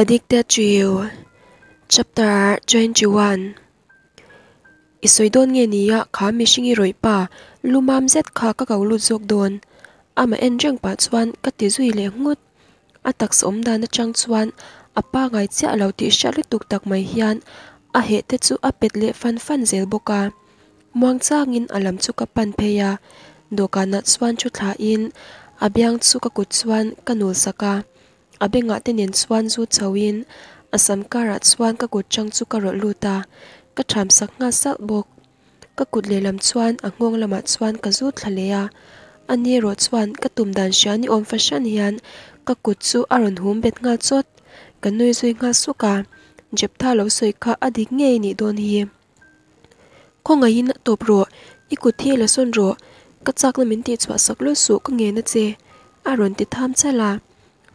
Addicted to You Chapter 21 I sawi dawn nge nia kha mihring i rawih pa lu mam zet kha ka ko lut zawk dawn. Amah en reng pah chuan ka ti zui leh nghut. A taksa awm dan atang chuan a pangai chiah lo tih hriat lutuk tak mai hian a heh te chu a pet leh fan fan zel bawk a. Muangchangin a lam chu ka pan phei a, dawhkanah chuan thu thlain a biang chu ka kut chuan ka nul sak a. A bengah te nen chuan zu chho in a sam karah chuan ka kut chang chu ka rawlh lut a, ka tham sak nghal salh bawk. Ka kut lehlam chuan a nghawng lamah chuan ka zu thla leh a, ani erawh chuan ka tum dan hria ni awm fahran hian ka kut chu a rawn hum bet nghal chawt. Ka nui zui nghal suk a, Jeptha lo sawi kha a dik ngei nih dawn hi. Khawngaihin tawp rawh, i kut hi la sawn rawh, ka chakna min tihchhuah sak lul suh ka ngen a che, a rawn ti tham chal a,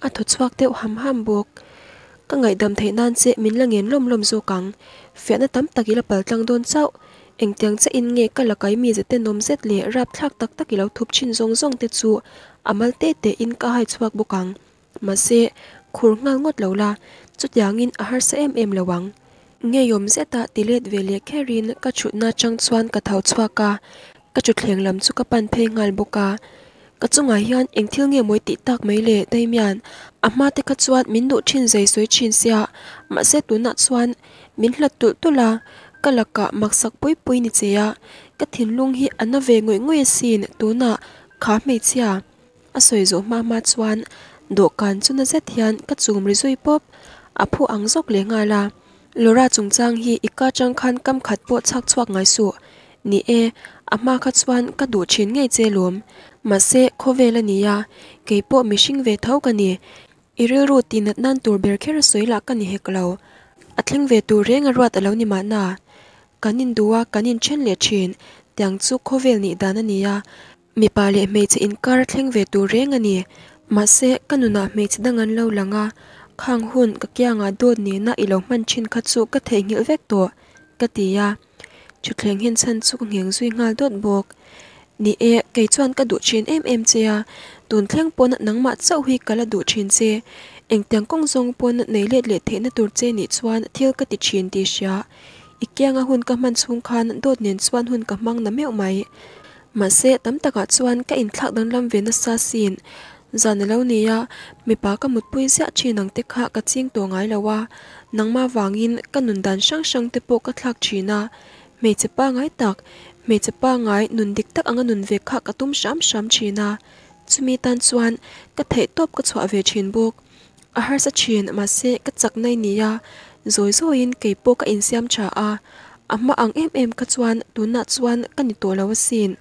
a thaw chhuak deuh ham ham bawk. Ka ngaihdam theih nan che min la ngen lawm lawm zawk ang, fiahna tam tak i la pal tlang dawn chauh, engtiang che in nge ka la kai mi zete nawm zet leh rapthlak tak tak i lo thup thin zawng zawng te chu a mal te te in ka hai chhuak bawk ang. Mahse, khur nghal ngawt lo la, chutiangin a harsa em em lo ang. Ngeiawm zeta ti let ve leh kherin ka chhutna atang chuan ka tho chhuak a, ka thutthleng lam chu ka pan phei nghal bawk a. Ka chungah hian eng thil nge mawi tih tak mai le Damian, a hma te kha chuan min duh thin zai sawi thin sia, mahse tunah chuan min hlat tulh tulh a, ka lakah maksak pui pui ni che a, ka thinlung hi a na ve ngawih ngawih asin tunah kha hmeichhia. A sawi zawh hma hma chuan dawhkan chu na zet hian ka chum ri zui pawp, a phu ang zawk leh nghal a. Laura chungchang hi i ka chang khan kam khat pawh chhak chhuak ngai suh. Ni e, a hma kha chuan ka duh thin ngei che lawm. Mahse, khawvel a nia, kei pawh mihring ve tho ka ni. I rilru tihnat nan tur ber kher a sawi lah ka ni hek lo. A thleng ve tur reng a ruat a lo ni mahna. Kan induh a, kan inthen leh thin, tiang chu khawvel nih dan a nia. Mipa leh hmeichhe inkar a thleng ve tur reng a ni. Mahse, ka nunah hmeichhe dang an lo lang a, khang hun ka kiangah dawt nena i lo hman thin kha chu ka theihnghilh vek tawh, ka ti a. Thutthleng hian chhan chu ka ngheng zui nghal dawt bawk. Ni e, kei chuan ka duh thin em em che a, tun thleng pawn nangmah chauh hi ka la duh thin che. Engtiang kawng zawng pawn nei let leh theihna tur che nih chuan thil ka ti thin tih hria. I kianga hun ka hman chhung khan dawt nen chuan hun ka hmang na meuh mai. Mahse, tam takah chuan ka inthlak danglam ve nasa sin. Zan a lo ni a, mipa ka mutpui ziah thin ang te kha ka ching tawh ngai lo a, nangmah vangin ka nun dan hrang hrang te pawh ka thlak thin a. Hmeichhe pangai tak, hmeichhe pangai nun dik tak anga nun ve kha ka tum hram hram thin a. Chumi tan chuan ka theihtawp ka chhuah ve thin bawk. A harsa thin, mahse ka chak nai nia, zawi zawiin kei pawh ka insiam tha a, a hma ang em em kha chuan tunah chuan ka ni tawh lo asin.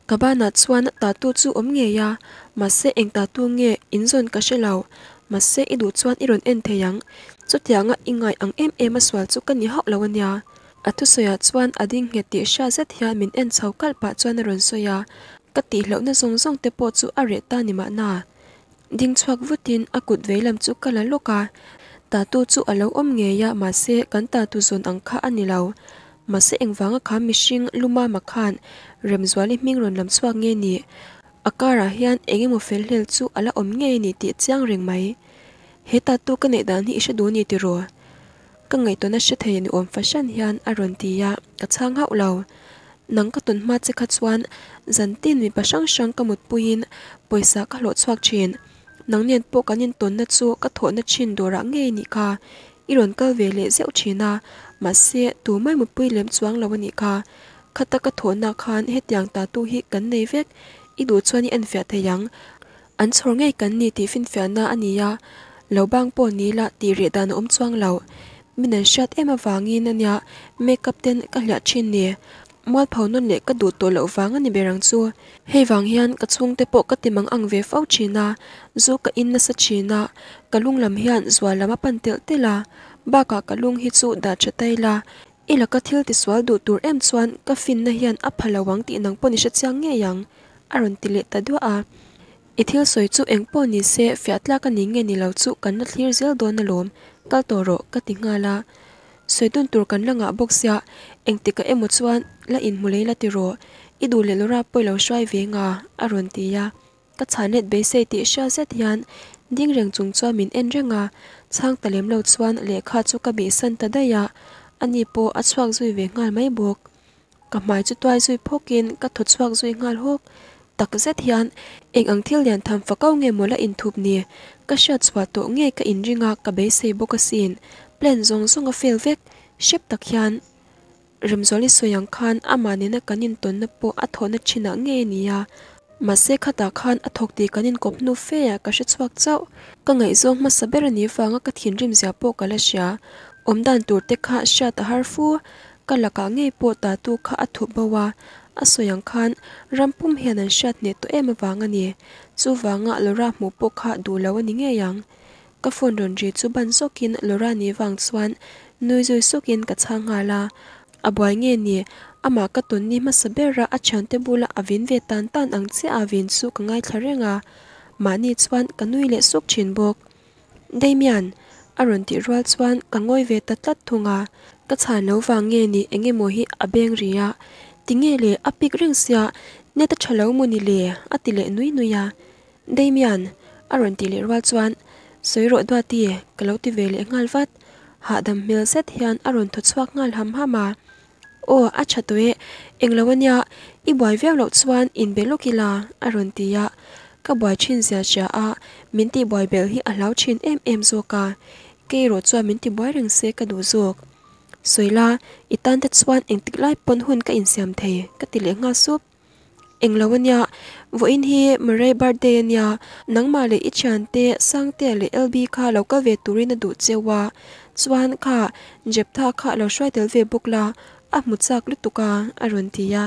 Ka banah chuan tatu chu awm ngei a, mahse eng tatu nge in zawn ka hre lo, mahse i duh chuan i rawn en thei ang, chutianga i ngai ang em em a sual chu ka ni hauh lo ania. A thusawiah chuan a ding nghet tih hriat zet hian min en chho kalh pah chuan a rawn sawi a, ka tihlohna zawng zawng te pawh chu a reh ta ni mahna. Ding chhuak vutin a kut veilam chu ka la lawk a, tatu chu a lo awm ngei a mahse kan tatu zawn ang kha a ni lo. Mahse engvanga kha mihring Lumama khan Remzuali hming rawn lam chhuak nge ni? A karah hian eng emaw fel hlel chu a la awm ngei ni tih chiang reng mai. He tatu ka neih dan hi i hre duh ni tiraw? Ka ngaihtuahna hre thei ni awm fahran hian a rawn ti a, ka chhang hauh lo. Nang ka tawn hma che kha chuan zan tin mipa hrang hrang ka mutpuiin pawisa ka hlawh chhuak thin. Nang nen pawh kan intawnna chu ka thawhna thin dawrah ngei nih kha. I rawn kal ve leh zeuh thin a, mahse tumai mutpui lem chuang lo a nih kha. Khata ka thawhna khan hetiang tatu hi kan nei vek, i duh chuan i enfiah thei ang. An chhawr ngei kan ni tih finfiahna a ni a, lo bang pawh ni la tih reh dan a awm chuang lo. Min an hriat em avangin a nia makeup ten ka hliah thin ni. Mualpho nawn leh ka duh tawh loh vang a ni ber ang chu. Hei vang hian ka chhungte pawh ka ti mang ang ve fo thin a, zu ka in nasa thin a, ka lung lam hian zual lam a pan telh telh a, bakah ka lung hi chu dah tha ta ila, i laka thil tisual duh tur em chuan ka finna hian a pha lo ang tih nang pawh ni hre chiang ngei ang. A rawn ti leh ta duah a. I thil sawi chu eng pawh ni se fiah tlak a ni nge ni lo chu kan la thlir zel dawn alawm, kal tawh rawh ka ti nghal a. Sawi dun tur kan la ngah bawk sia, engtikah emaw chuan la inhmu lei la ti rawh, i duh leh Laura pawh i lo hruai ve nga a rawn ti a. Ka chhan let beisei tih hria zet hian Ding reng chung chuan min en reng a, chhang ta lem lo chuan lehkha chu ka bihsan ta daih a, ani pawh a chhuak zui ve nghal mai bawk. Ka hmai chu tuai zui phawkin ka thaw chhuak zui nghal hawk. Tak zet hian eng ang thil lian tham fakau nge maw la inthup ni? Ka hriat chhuah tawh nge ka inring a, ka beisei bawk asin. Plan zawng zawng a fail vek, hrep tak hian. Remzuali sawi ang khan amah nena kan intawnna pawh a thawhna thinah ngei a ni a, mahse khatah khan a thawk tih kan inkawp hnu fe ah ka hre chhuak chauh. Ka ngaihzawng hmasa ber a nih vanga ka thinrim zia pawh ka la hria. Awmdan tur te kha hriat a har fu. Ka lakah ngei pawh tatu kha a thup bo a, a sawi ang khan ram pum hian an hriat hneh tawh em avang a ni. Chuvanga Laura hmuh pawh kha duh lo a ni ngei ang. Ka phone rawn ri chu ban zawkin Laura ni vang chuan nui zui sukin ka chhang nghal a. A buai nge ni, amah ka tawn ni hmasa ber a a thiante bula a vin ve tan tan ang chiah a vin chu ka ngaithla reng a. Mahni chuan ka nui leh suk thin bawk. Damian! A rawn tih rual chuan ka ngawi ve ta tlat thung a. Ka chhan lo vang nge ni eng emaw hi a beng ri a. Tinge le a pik reng sia, net a tha lo maw ni le? A ti leh nui nui a. Damian! A rawn tih leh rual chuan, Sawi rawh Duati, ka lo ti ve leh nghal vat. Hahdam hmel zet hian a rawn thaw chhuak nghal ham ham a. Aw, a tha tawh e, englo a nia, i buai viau loh chuan inbe lawk ila, a rawn ti a. Ka buai thin zia hria a, min tih buai belh hi a hlau thin em em zawk a. Kei erawh chuan min ti buai reng se ka duh zawk. Sawi la, i tan te chuan engtik lai pawn hun ka insiam thei, ka ti leh nghal sup. Englo a nia, vawiin hi Murray birthday a nia, nangmah leh i thiante Sangtea leh LB kha lo kal ve turin a duh cheu a, chuan kha Jeptha kha lo hruai tel ve bawk la, a hmu chak lutuk a, a rawn ti a.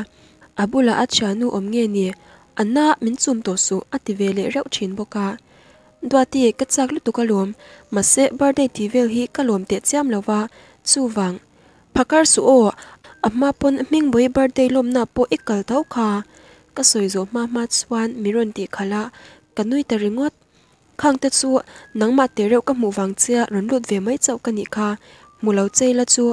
A bulah a thiannu awm nge ni, Anna min chum tawh suh a ti ve leh reuh thin bawk a. Duati ka chak lutuk alawm, mahse birthday tih vel hi ka lawm teh chiam lo va, chuvang. Phakar suh aw, a hma pawn Hmingbawi birthday lawmna pawh i kal tho kha. Ka sawi zawh hma hma chuan mi rawn tih khalh a, ka nui ta ringawt. Khang te chu nangmah teh reuh ka hmuh vang che a rawn lut ve mai chauh ka nih kha, hmu lo chei la chu.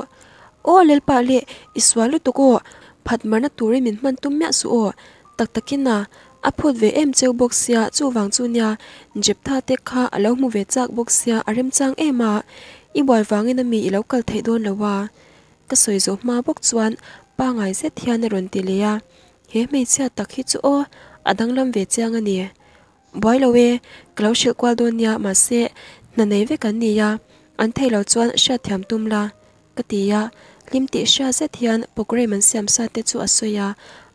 Aw Lalpa leh i sual lutuk aw, phat marna turin min hman tum miah suh aw, tak takin a, a phut ve em cheu bawk sia chuvang chu nia Jeptha te kha a lo hmu ve chak bawk sia a remchang em a, i buai vangin ami i lo kal theih dawn lo a. Ka sawi zawh hma bawk chuan pangai zet hian a rawn ti leh a, he hmeichhia tak hi chu aw a danglam ve chiang a ni. Buai lo e, ka lo hrilh kual dawn nia mahse hna nei vek an ni a, an theih loh chuan hriatthiam tum la ka ti a, hlim tih hria zet hian programme an siam sa te chu a sawi a,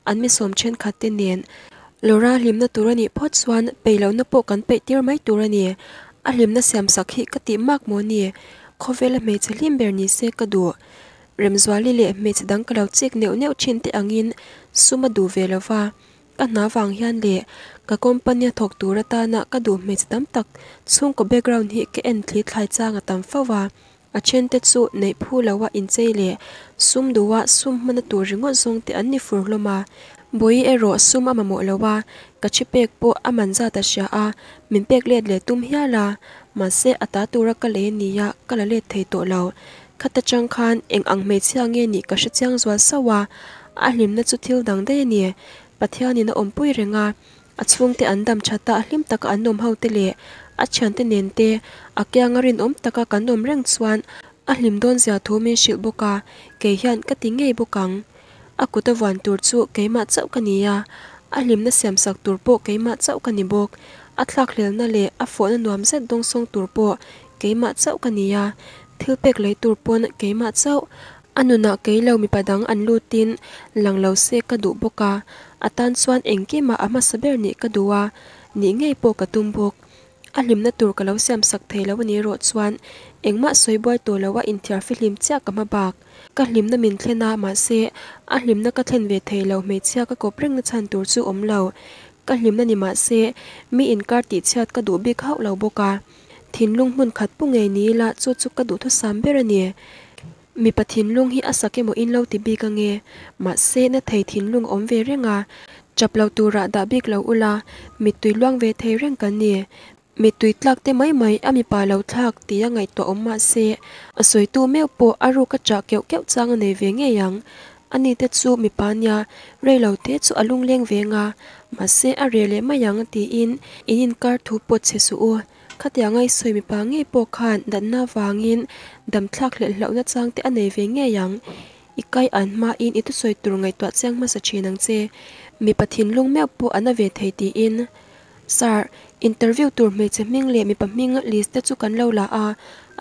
an mi sawm thenkhat te nen Laura hlimna tur a nih phawt chuan peih lohna pawh kan peih tir mai tur a ni, a hlimna siam sak hi ka tih mak maw ni, khawvela hmeichhe hlim ber ni se ka duh. Remzuali leh hmeichhe dang ka lo chik neuh neuh thin te angin sum a duh ve lova. Ka hna vang hian leh ka company a thawk tur atana ka duh hmeichhe tam tak chhungkaw background hi ka en thli thlai chang a tam fo a, a then te chu neih phu loa inchei leh sum duha sum hmana tur ringawt zawng te an ni fur hlawm a. Bawi erawh sum a mamawh lo a, ka thi pek pawh a man zat a hria a, min pek let leh tum hial a, mahse a ta tura ka lei ania ka la let thei tawh lo. Khata chang khan eng ang hmeichhia nge nih ka hre chiang zual sauh a, a hlimna chu thil dang daih a ni. Pathianin a awmpui reng a, a chhungte an dam that a, hlim taka an awm ho te leh a thiante nen te a kianga rinawm taka kan awm reng chuan a hlim dawn zia thu min hrilh bawk a, kei hian ka ti ngei bawk ang. A kut a vuan tur chu keimah chauh ka ni a, a hlimna siamsak tur pawh keimah chauh ka ni bawk. A thlakhlelna leh a fawhna nuam zet dawngsawng tur pawh keimah chauh ka ni a, thil pek lei tur pawn keimah chauh. A nunah kei lo mipa dang an lutin lang lo se ka duh bawk a, a tan chuan engkimah a hmasa ber nih ka duh a, nih ngei pawh ka tum bawk. A hlimna tur ka lo siam sak thei lo a nih erawh chuan engmah sawi buai tawh lo a inthiar fihlim chiah ka hma bak. Ka hlimna min thlen a, mahse a hlimna ka thlen ve thei lo hmeichhia ka kawp rengna chhan tur chu awm lo. Ka hlimna ni mahse mi inkar tihchhiat ka duh bik hauh lo bawk a. Thinlung hmun khat pu ngei ni ila chu chu ka duhthusam ber a ni. Mipa thinlung hi a sak emaw in lo ti bik ange, mahse na thei thinlung a awm ve reng a, chap lo turah dah bik lo ula, mittui luang ve thei reng kan ni. Mittui tlak te mai mai a mipa lo thlak tia ngaihtuah awm mahse, a sawitu meuh pawh a ruk a chah keuh keuh chang a nei ve ngei ang. Ani te chu mipa nia, rei lo te chu a lungleng ve nga, mahse a reh leh mai ang tiin in inkar thu pawt chhe suh u. Khatianga i sawi mipa ngei pawh khan natna vangin dam thlak hlelh hlauhna chang te a nei ve ngei ang. I kai an hmain i thusawi tur ngaihtuah chiang hmasa thin ang che. Mipa thinlung meuh pawh a na ve thei tiin. Sir, interview tur hmeichhe hming leh mipa hming list te chu kan lo la a,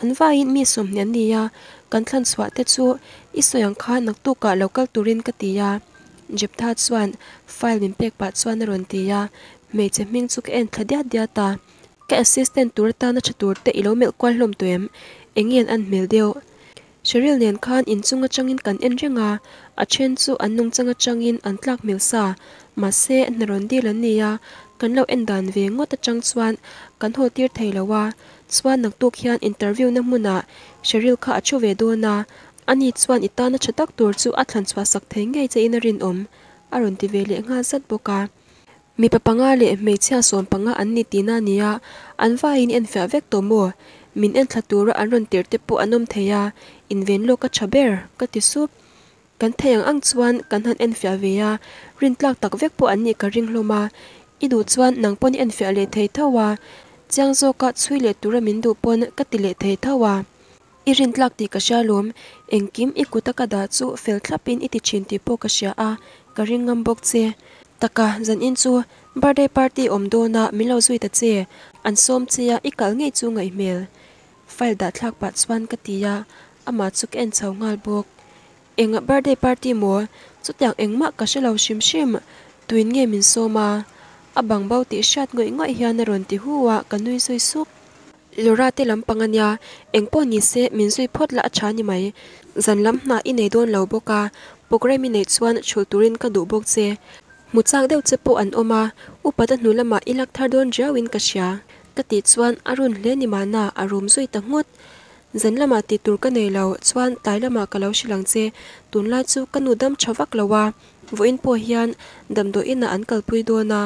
an vaiin mi 20 an ni a, kan thlan chhuah te chu i sawi ang khan naktukah lo kal turin ka ti a. Jeptha chuan file min pek pah chuan a rawn ti a, hmeichhe hming chu ka en thla diat diat a. Ka assistant tur atana tha tur te i lo melh kual hlawm tawh em? Eng nge an an hmel deuh? Cheryl nen khan inchung atangin kan en reng a, a then chu an nungchang atangin an tlak hmel sa. Mahse, hna rawn dil an ni a, kan lo en dan ve ngawt atang chuan kan haw tir thei lo a. Chuan naktuk hian interview na hmunah Cheryl kha a thu ve dawn a, ani chuan i tana tha tak tur chu a thlan chhuah sak thei ngei che in a rinawm, a rawn ti ve leh nghal zat bawk a. Mipa panga leh hmeichhia 15 an ni tihna a ni a, an vaiin enfiah vek tawh maw? Min enthla tura an rawn tirh te pawh an awm thei a, inven lawk a tha ber, ka ti sup. Kan thei ang ang chuan kan han enfiah ve a, rintlak tak vek pawh an nih ka ring hlawm a, i duh chuan nang pawn i enfiah leh thei tho a, chiang zawka chhui leh tura min duh pawn ka ti leh thei tho a. I rintlak tih ka hria lawm, engkim i kuta ka dah chu fel thlapin i ti thin tih pawh ka hria a, ka ring ngam bawk che. Taka, zanin chu birthday party awm dawnah min lo zui ta che, an sawm che a, i kal ngei chu ngaih hmel. File dah thlak pah chuan ka ti a, amah chu ka en chho nghal bawk. Eng birthday party maw? Chutiang engmah ka hre lo hrim hrim, tuin nge min sawm a? A bang bo tih hriat ngawih ngawih hian a rawn ti hu a, ka nui zui suk. Laura te lampang a nia, engpawh ni se min zui phawt la a tha ni mai. Zan lam hna i nei dawn lo bawk a, programme i neih chuan chhulh turin ka duh bawk che. Hmu chak deuh che pawh an awm a, upat a hnu lamah i lak thar dawn riauin ka hria. Ka tih chuan a run hle ni mahna a rum zui ta nghut. Zan lamah tih tur ka nei lo, chuan tlai lamah ka lo hrilh ang che, tunlai chu ka nu dam tha vak lo a, vawiin pawh hian damdawi inah an kalpui dawn a,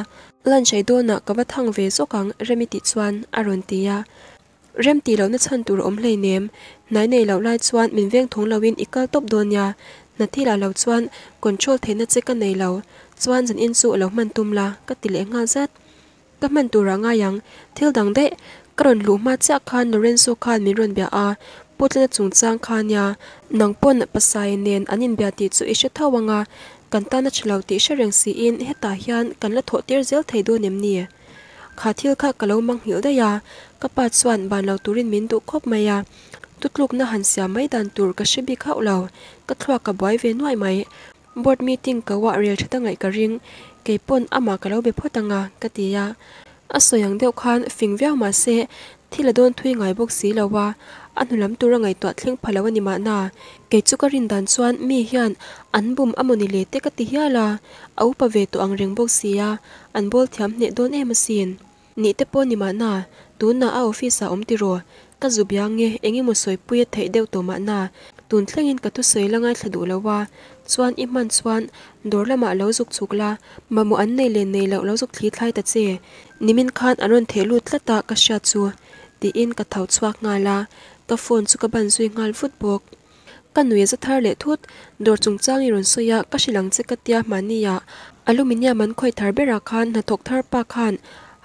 Lunch ei dawnah ka va thang ve zawk ang Remi tih chuan a rawn ti a. Rem tih lohna chhan tur a awm hleinem, hnai nei loh lai chuan min veng thawng loin i kal tawp dawn nia, hna thil ah lo chuan control theihna che ka nei lo, chuan zanin chu a lo hman tum la ka ti leh nghal zat. Ka hman turah ngai ang, thil dang daih ka rawn luh hma chiah khan Lorenzo khan min rawn bia a, Putlana chungchang kha nia, nang pawn Pasai nen an inbia tih chu i hre tho ang a, Kan tan a tha lo tih hre reng siin hetah hian kan la thawh tir zel thei dawn em ni? Kha thil kha ka lo mang nghilh daih a, ka pa chuan ban lo turin min duh khawp mai a, tutlukna han siam mai dan tur ka hre bik hauh lo, ka thluak ka buai ve nuai mai. Board meeting ko ah rel that a ngaih ka ring, kei pawn amah ka lo be phawt ang a, ka ti a. A sawi ang deuh khan fing viau mah se thil a dawn thui ngai bawk si lo a, a hnu lam tura ngaihtuah thleng pha lo a ni mahna. Kei chu ka rin dan chuan mi hian an bum a mawni le te ka ti hial a, a upa ve tawh ang reng bawk si a, an bawl thiam hneh dawn em asin. Nih te pawh ni mahna, tunah a office ah awm tiraw? Ka zu bia nge, eng emaw sawipui a theih deuh tawh mahna, tun thlengin ka thusawi la ngaithla duh lo a, chuan i hman chuan dawr lamah lo zuk chhuk la, mamawh an nei leh nei loh lo zuk thli thlai ta che, nimin khan an rawn theh lut tlat a ka hriat chu, tiin ka tho chhuak nghal a, ka phone chu ka ban zui nghal vut bawk. Ka nui a za thar leh thut, dawr chungchang i rawn sawi a, ka hrilh ang che ka tia hmahnia aluminium an khawih thar berah khan hnathawk thar pa khan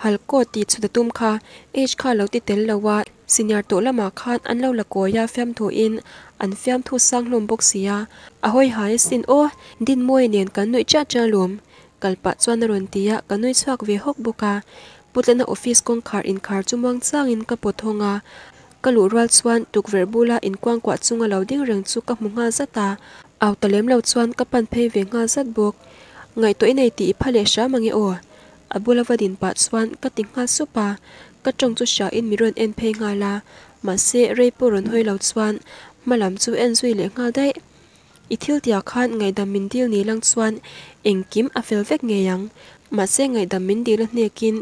Halkaw tih chhut a tum kha, H kha lo ti tel lo a, senior tawh lamah khan an lo la kawi a fiamthuin an fiamthu sang hlawm bawk si a, a hawi hai asin aw, Dinmawia nen kan nuih chiah chiah alawm, kal pah chuan a rawn ti a, ka nui chhuak ve hawk bawk a, Putlana office kawngkhar inkhar chu muang changin ka pawt hawng a, Ka luh rual chuan tukverh bula inkuangkuah chunga lo ding reng chu ka hmu nghal zat a, au ta lem lo chuan ka pan phei ve nghal zat bawk. Ngaihtuah i nei tih i pha leh hram ange aw? A bula va din pah chuan ka ti nghal sup a, ka tawng chu hriain mi rawn en phei nghal a, mahse rei pawh rawn hawi lo chuan hma lam chu en zui leh nghal daih. I thil tia khan ngaihdam min dil ni lang chuan engkim a fel vek ngei ang. Mahse ngaihdam min dil a hnekin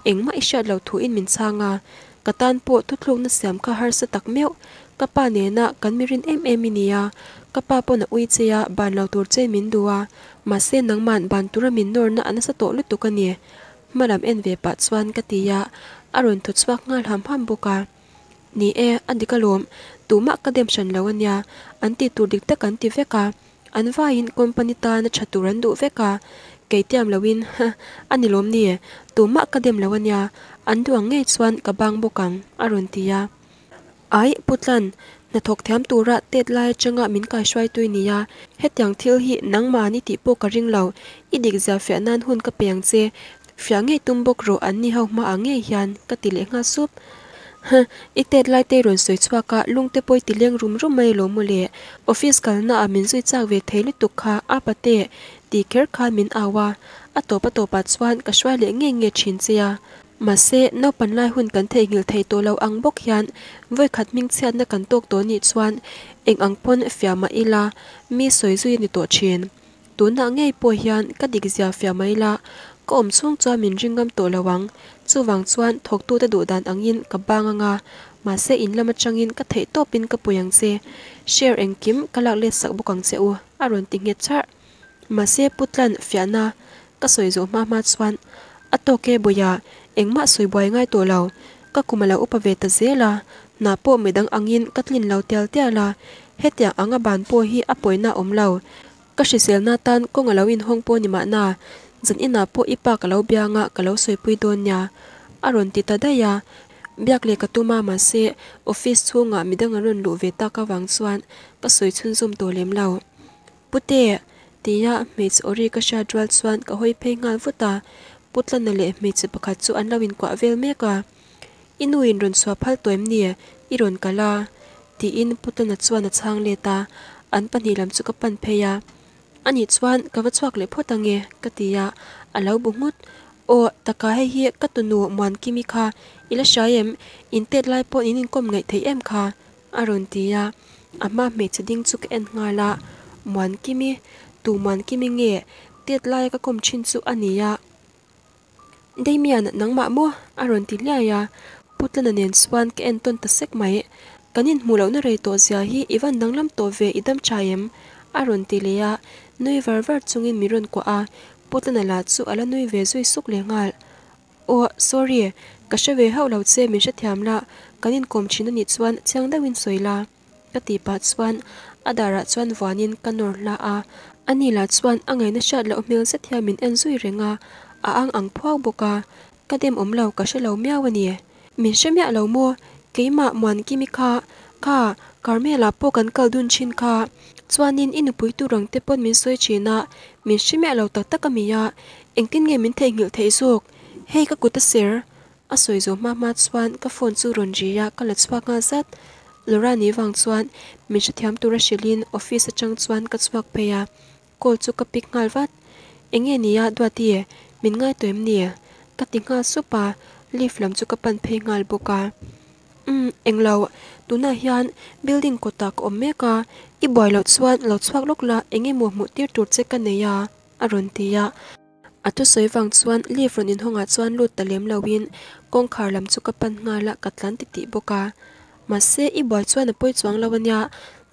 engmah i hriat lo thuin min chhang a, ka tan pawh thuthlukna siam kha harsa tak meuh. Ka pa nena kan mi rin em em i nia, ka pa pawn a ui che a, ban lo tur chein min duh a, mahse nangman ban tura min nawrna a nasa tawh lutuk a ni. Hma lam en ve pah chuan ka ti a, a rawn thaw chhuak nghal ham ham bawk a. Ni e, a dik alawm. Tumah ka dem hran lo ania. An tih tur dik tak an ti vek a. An vaiin company tana tha tur an duh vek a. Kei tiam loin, Huh, a ni lawm ni? Tumah ka dem lo a nia, an duh ang ngei chuan ka bang bawk ang, a rawn ti a. Aih, Pu Tlan, hnathawk thiam tura tet lai atanga min kaihruaitui nia, hetiang thil hi nangmah an i tih pawh ka ring lo, i dik zia fiah nan hun ka pe ang che, fiah ngei tum bawk rawh an ni ho hmaah ngei hian, ka ti leh nghal sup. Huh, i tet lai te i rawn sawi chhuak a, lungte pawh i ti leng rum rum mai alawm maw le, office kalna ah min zui chak ve thei lutuk kha, a pate, tih kher khan min au a, a tawp a tawpah chuan ka hruai leh nge nge thin che a. Mahse, naupan lai hun kan theihnghilh thei tawh lo ang bawk hian vawikhat hmingchhiatna kan tawk tawh nih chuan eng ang pawn fiah mah ila mi sawi zui a ni tawh thin. Tunah ngei pawh hian ka dik zia fiah mah ila ka awm chhung chuan min ring ngam tawh lo ang. Chuvang chuan thawktute duh dan angin ka bang anga, mahse in lam atangin ka theih tawpin ka pui ang che. Share engkim ka lak let sak bawk ang che u, a rawn ti nghet charh. Mahse Putlan fiahna ka sawi zawh hma hma chuan a tawk e Bawia, engmah sawi buai ngai tawh lo. Ka kum a lo upa ve ta zel a, hna pawh midang angin ka tlin lo tial tial a, hetiang anga ban pawh hi a pawina a awm lo. Ka hriselna tan kawng a lo inhawng pawh ni mahna, zan inah pawh i pa ka lo biang a, ka lo sawipui dawn nia, a rawn ti ta daih a. Biak leh ka tum a, mahse office chhungah midang an rawn luh ve tak avang chuan ka sawi chhunzawm tawh lem lo. Pute! Tia hmeichhe awri ka hriat rual chuan ka hawi phei nghal vut a, Putlana leh hmeichhe pakhat chu an lo inkuah vel mek a. I nu in rawn chhuah phal tawh em ni? I rawn kal a? Tiin Putlana chuan a chhang let a, an pahnih lam chu ka pan phei a. Anih chuan ka va chhuak leh phawt ange ka ti a, a lo bu nghut. Aw, taka hei hi ka tunu Muankimi kha i la hria em? In tet lai pawh in inkawm ngaih theih em kha? A rawn ti a, a hma hmeichhe ding chu ka en nghal a, Muankimi, tu Muankimi nge tet laia ka kawm thin chu a ni a. Damian, nangmah maw? A rawn ti hliai a, Putlana nen chuan ka en tawn ta sek mai. Kan inhmuh lohna rei tawh zia hi i van danglam tawh ve i dam tha em? A rawn ti leh a, nui var var chungin min rawn kuah a, Putlana lah chu a la nui ve zui suk leh nghal. Aw, sorry, ka hre ve hauh lo che min hrethiam la, kan inkawm thin anih chuan chiang deuhin sawi la, ka tih pah chuan a darah chuan vuanin ka nawr hla a, ani lah chuan a ngaihna hriat loh hmel zet hian min en zui reng a, a ang ang phuau bawk a, ka dem awm lo ka hre lo miau a ni. Min hre miah lo maw, keimah Muankimi kha, kha Carmela pawh kan kal dun thin kha, chuanin i nupui tur ang te pawn min sawi thin a, min hre miah lo tak tak a mi a, Engtin nge min theihnghilh theih zawk? Hei ka kut a ser. A sawi zawh hma hma chuan ka phone chu rawn ri a, ka la chhuak nghal zat. Laura ni vang chuan min hrethiam tura hrilhin office atang chuan ka chhuak phei a, call chu ka pick nghal vat. Enge nia Duati, min ngai tawh em ni? Ka ti nghal sup a, lift lam chu ka pan phei nghal bawk a. Umm, englo, tunah hian building kawtah ka awm mek a, i buai loh chuan lo chhuak lawk la engemaw hmuh tir tur che ka nei a. A rawn ti a. A thusawi vang chuan lift rawn inhawngah chuan lut ta lem loin kawngkhar lam chu ka pan nghal a, ka tlan ti tih bawk a. Mahse, i buai chuan a pawi chuang lo a nia,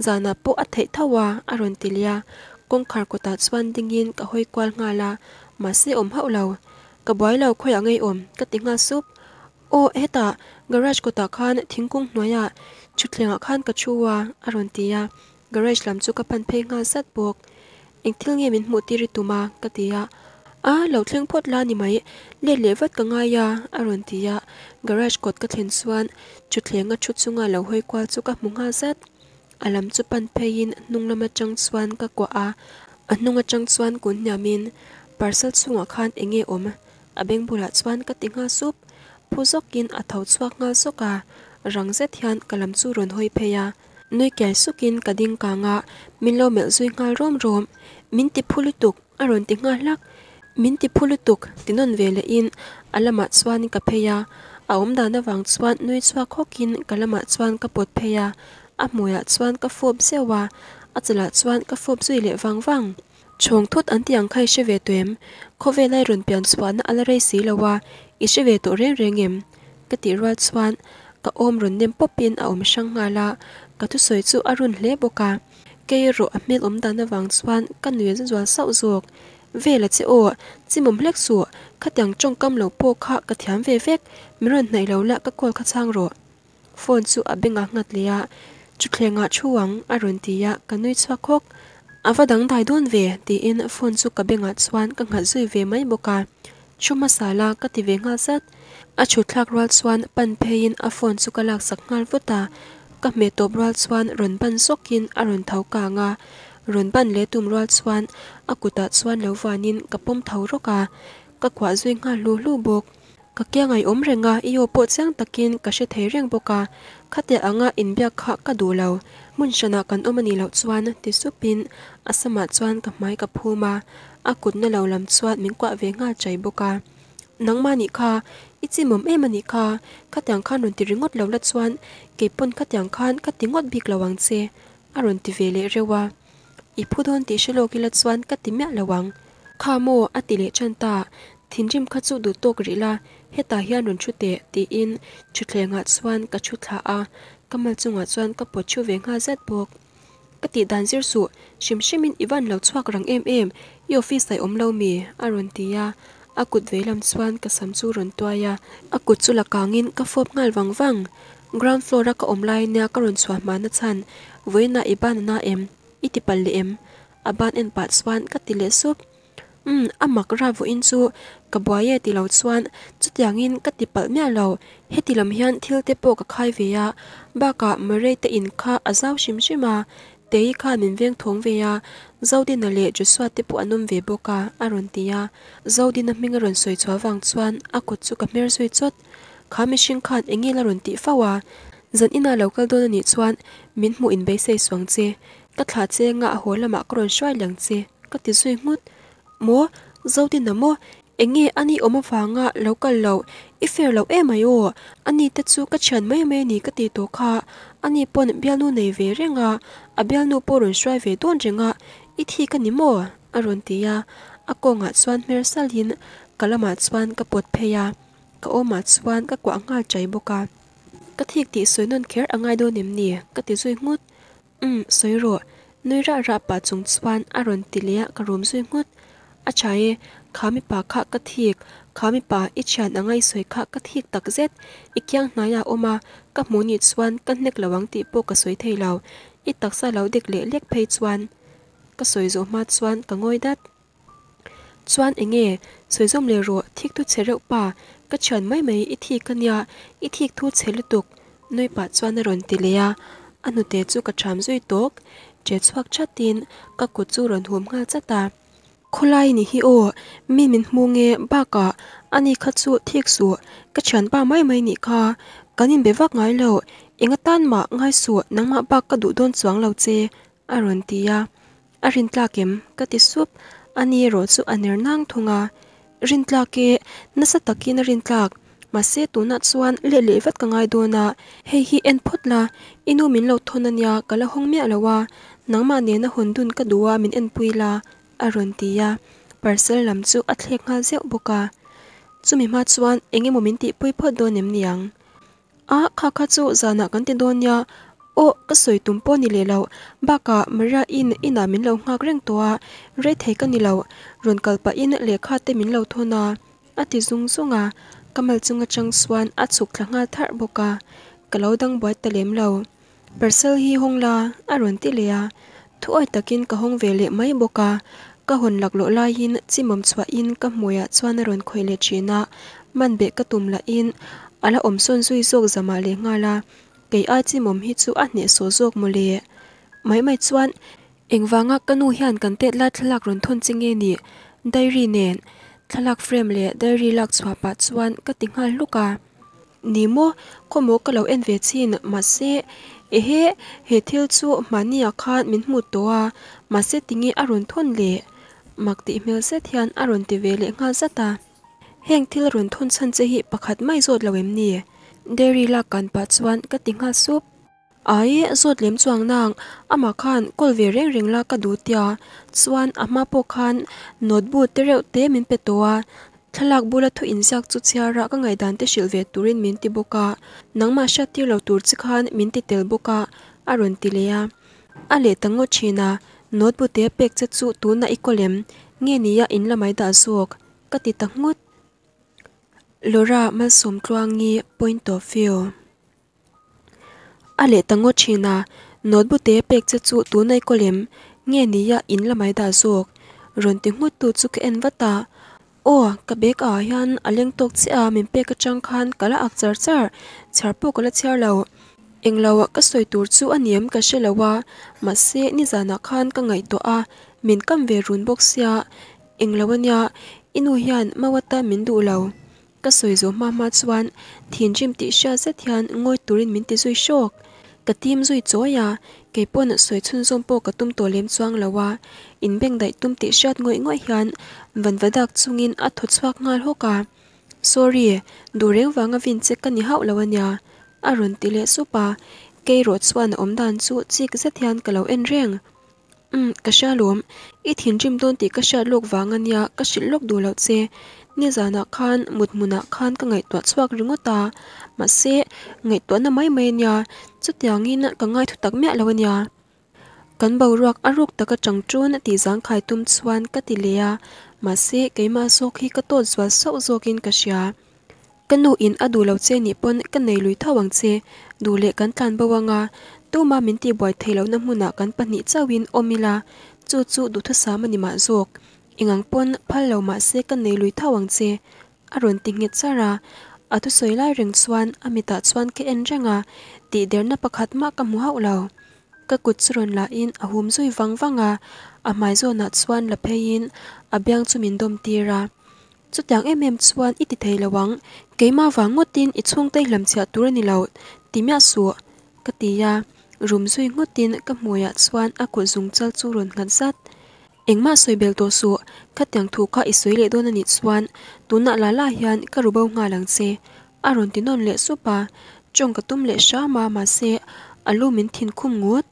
zanah pawh a theih tho a, a rawn ti leh a. Kawngkhar kawtah chuan dingin ka hawi kual nghal a, mahse awm hauh lo. Ka buai lo khawiah ngei awm, ka ti nghal sup. Aw, hetah garage kawtah khan thingkung hnuaiah thutthlengah khan ka thu a, a rawn ti a. Garage lam chu ka pan phei nghal zat bawk. Eng thil nge min hmuh tir i tum a? ka ti a. A, lo thleng phawt la ni mai, let leh vat ka ngai a, a rawn ti a. Garage kawt ka thlen chuan thutthleng a thu chunga lo hawi kual chu ka hmu nghal zat. A lam chu pan pheiin hnung lam atang chuan ka kuah a, a hnung atang chuan kun hniamin parcel chhungah khan eng nge awm? A beng bulah chuan ka ti nghal sup. Phu zawkin a tho chhuak nghal zawk a, rang zet hian ka lam chu rawn hawi phei a. Nui kiai sukin ka ding kang a, min lo melh zui nghal rawm rawm. Min ti phu lutuk, a rawn ti nghal hlak. Min ti phu lutuk, ti nawn ve lehin a lamah chuan ka phei a. A awm dan avang chuan nui chhuak hawkin ka lamah chuan ka pawt phei a, a hmuiah chuan ka fawp zeuh a, a chalah chuan ka fawp zui leh vang vang. Chhawng thut an ti ang kha i hre ve tawh em? Khawvel ai rawn pian chhuahna a la rei si lo a, i hre ve tawh reng reng em? Ka tih rual chuan ka awm rawn nem pawpin a awm hrang nghal a, ka thusawi chu a run hle bawk a. Kei erawh a hmel awm dan avang chuan ka nui a zual sauh zawk. Vel a che aw, chimawm hlek suh, khatiang tawngkam lo pawh kha ka thiam ve vek, min rawn hnaih lo la ka call kha chhang rawh. Phone chu a bengah nghat leh a, Thutthlengah thu ang, a rawn ti a, ka nui chhuak hawk. A va dangdai dawn ve tiin phone chu ka bengah chuan ka nghat zui ve mai bawk a. Thu hmasa la ka ti ve nghal zat. A chhut thlak rual chuan pan pheiin a phone chu ka laksak nghal vut a. Ka hmeh tawp rual chuan rawn ban zawkin a rawn tho kang a. Rawn ban leh tum rual chuan a kutah chuan lo vanin ka pawm tho rawk a. Ka kuah zui nghal hlu hlu bawk. Ka kiang ai awm reng a, i aw pawh chiang takin ka hre thei reng bawk a, khatiah anga inbiak kha ka duh lo, hmun hranah kan awm a nih loh chuan ti supin a samah chuan ka hmai ka phum a, a kutna lo lam chuan min kuah ve nghal chai bawk a. Nangmah nih kha, i chimawm em a nih kha, khatiang khan rawn ti ringawt lo la chuan keipawn khatiang khan ka ti ngawt bik lo ang che, a rawn ti ve leh reuh a. I phu dawn tih hre lawk ila chuan ka ti miah lo ang. Kha maw? a ti leh tan ta. Thinrim kha chu duh tawk rih la, hetah hian rawn thu teh, tiin thutthlengah chuan ka thu thla a, ka mal chungah chuan ka pawt thu ve nghal zat bawk. Ka tih dan zir suh, hrim hrimin i van lo chhuak rang em em, i office ah i awm lo mi? a rawn ti a, a kut veilam chuan ka sam chu rawn tuai a, a kut chu la kangin ka fawp nghal vang vang. Ground floor a ka awm lai nia ka rawn chhuah hmana chhan, vawiinah i ban a na em? I ti palh leh em? A ban en pah chuan ka ti leh sup. Umm, a mak ra vawiin chu ka buai e ti lo chuan chutiangin ka ti palh miah lo. Heti lam hian thil te pawh ka khai ve a, bakah Murray te in kha a zau hrim hrim a, Tei khan min veng thawng ve a, Zodina leh Joshua te pawh an awm ve bawk a, a rawn ti a. Zodina hming a rawn sawi chhuah vang chuan a kut chu ka hmer zui chawt. Kha mihring khan eng nge la rawn tih fo a? Zan inah lo kal dawn a nih chuan min hmuh in beisei suang che. Ka thlah che anga a haw lamah ka rawn hruai liang che, ka ti zui nghut. Maw? Zodina maw? Eng nge a ni awm avanga lo kal loh? I fair loh em ai aw? A ni te chu ka thian mai mai a ni ka ti tawh kha. A ni pawn bialnu nei ve reng a, a bialnu pawh rawn hruai ve dawn reng a, i thik a ni maw? a rawn ti a, a kawngah chuan hmer salhin ka lamah chuan ka pawt phei a. Ka awmah chuan ka kuah nghal chai bawk a. Ka thik tih sawi nawn kher a ngai dawn em ni? Ka ti zui nghut. Umm, sawi rawh. Nui rah rah pah chung chuan a rawn ti leh a, ka rum zui nghut. A tha e, kha mipa kha ka thik, kha mipa i thian anga i sawi kha ka thik tak zet. I kiang hnaiah a awm a, ka hmuh nih chuan ka hnek lo ang tih pawh ka sawi thei lo. I taksa lo dik leh lek phei chuan ka sawi zawh hma chuan ka ngawi dat. Chuan enge, sawi zawm leh rawh, thik thu chhe reuh pa, ka thian mai mai i thik a nia, i thik thu chhe lutuk, nui pah chuan a rawn ti leh a, a hnute chu ka ṭham zui tawk, ṭe chhuak ṭhatin ka kut chu rawn hum nghal chat a. Khawlai ni hi aw, mi min hmu nge bakah ani kha chu thik suh, ka thianpa mai mai nih kha, kan inbe vak ngai lo, eng atan mah ngai suh, nangmah bak ka duh dawn chuang lo che, A rawn ti a, A rintlak em? ka ti sup. A ni erawh chu a ner nang thung a. Rintlak e, nasa takin a rintlak. Mahse tunah chuan leh leh vat ka ngai dawn a, hei hi en phawt la, i nu min lo thawn a nia, ka la hawng miah lo a, nangmah nena hawn dun ka duh a min enpui la, a rawn ti a, parcel lam chu a thlek nghal zeuh bawk a. Chumi hma chuan eng emaw min tihpui phawt dawn em niang? A, kha kha chu zanah kan ti dawn nia. Aw, ka sawi tum pawh ni leh lo. Bakah Maria in inah min lo nghak reng tawh a, rei thei ka ni lo. Rawn kal pahin lehkha te min lo thawn a, a ti zung zung a. Ka mal chung atang chuan a chhuk thla nghal tharh bawk a, ka lo dang buai ta lem lo. Parcel hi hawng la, a rawn ti leh a. Thuawi takin ka hawng ve leh mai bawk a. Ka hawn laklawh laiin chimawm chhuahin ka hmuiah chuan a rawn khawih leh thin a, man beh ka tum lahin a la awm sawn zui zawk zamah leh nghal a. Kei ai chimawm hi chu a hnehsawh zawk mawle. Mai mai chuan engvanga ka nu hian kan tet lai thlalak rawn thawn che nge ni? Diary nen thlalak frame leh diary lak chhuah pah chuan ka ti nghal hluk a. Ni maw, khawmaw ka lo en ve chin, mahse ehe he thil chu hmahniah khan min hmu tawh a, mahse tinge a rawn thawn le? Mak tih hmel zet hian a rawn ti ve leh nghal zat a. Heng thil rawn thawn chhan che hi pakhat mai zawt lo em ni? Dairy lak kan pah chuan ka ti nghal sup. Ai, zawt lem chuang nang, amah khan kawl ve reng reng la ka duh tia, chuan a hma pawh khan notebook te reuh te min pe tawh a, thlalak bula thu inziak chu chhiara ka ngaihdan te hrilh ve turin min ti bawk a, nangmah hriat tir lo tur chi khan min ti tel bawk a, a rawn ti leh a. A leh ta ngawt thin a, notebook te pek che chu tunah i kawl em? Nge nia in la mai dah zawk? Ka ti ta nghut. Laura Malsawmtluangi point of view. A leh ta ngawt thin a, notebook te pek che chu tunai kawl em? Nge nia in la mai dah zawk? Rawn ti nghut tu chu ka en vat a. Aw, ka bag ah hian a leng tawk chiah a, min pek atang khan ka la ak char char, chhiar pawh ka la chhiar lo. Englo ah ka sawi tur chu a ni em ka hre lo a, mahse nizanah khan ka ngaihtuah a, min kam ve run bawk sia, englo ania, i nu hian mau atan min duh lo. Ka sawi zawh hma hma chuan thinrim tih hriat zet hian ngawi turin min ti zui hrawk. Ka tim zui chawi a, kei pawn sawi chhunzawm pawh ka tum tawh lem chuang lo a, inbeng daih tum tih hriat ngawih ngawih hian vanva dak chungin a thaw chhuak nghal hawk a. Sorry, duh reng vanga vin che ka ni hauh lo ania, a rawn ti leh sup a, kei rawh chuan a awm dan chu chik zet hian ka lo en reng. Umm, ka hria lawm. I thinrim dawn tih ka hriat lawk vang ania, ka hrilh lawk duh loh che. Nizanah khan mut hmunah khan ka ngaihtuah chhuak ringawt a, mahse, ngaihtuahna mai mai ania, chutiangin ka ngai thutak miah lo ania. Kan boruak a ruk taka chang chun tih zangkhai tum chuan ka ti leh a, mahse, keimah zawk hi ka tawt zual sauh zawkin ka hria. Ka nu in a duh lo che nih pawn ka nei lui tho ang che, duh leh kan tlan bo anga, tuma min tihbuai theih lohna hmunah kan pahnih chauhin awm ila, chu chu duhthusam a ni mah zawk. Engang pawn phal lo mah se ka nei lui tho ang che, a rawn ti nghet char a. A thusawi lai reng chuan a mitah chuan ka en reng a, tihderna pakhat mah ka hmu hauh lo. Ka kut chu rawn lahin a hum zui vang vang a, a hmai zawnah chuan la pheiin a biang chu min dawm tir a. Chutiang em em chuan i ti thei lo ang, keimah vang ngawtin i chhungte hlamchhiah tur a ni lo ti miah suh, ka ti a, rum zui ngawtin ka hmuiah chuan a kut zung chal chu rawn nghat zat. Engmah sawi bel tawh suh, khatiang thu kha i sawi leh dawn a nih chuan tunah la la hian ka ru bo nghal ang che, a rawn ti nawn leh sup a, tawng ka tum leh hram a mahse a lu min thin khum ngut.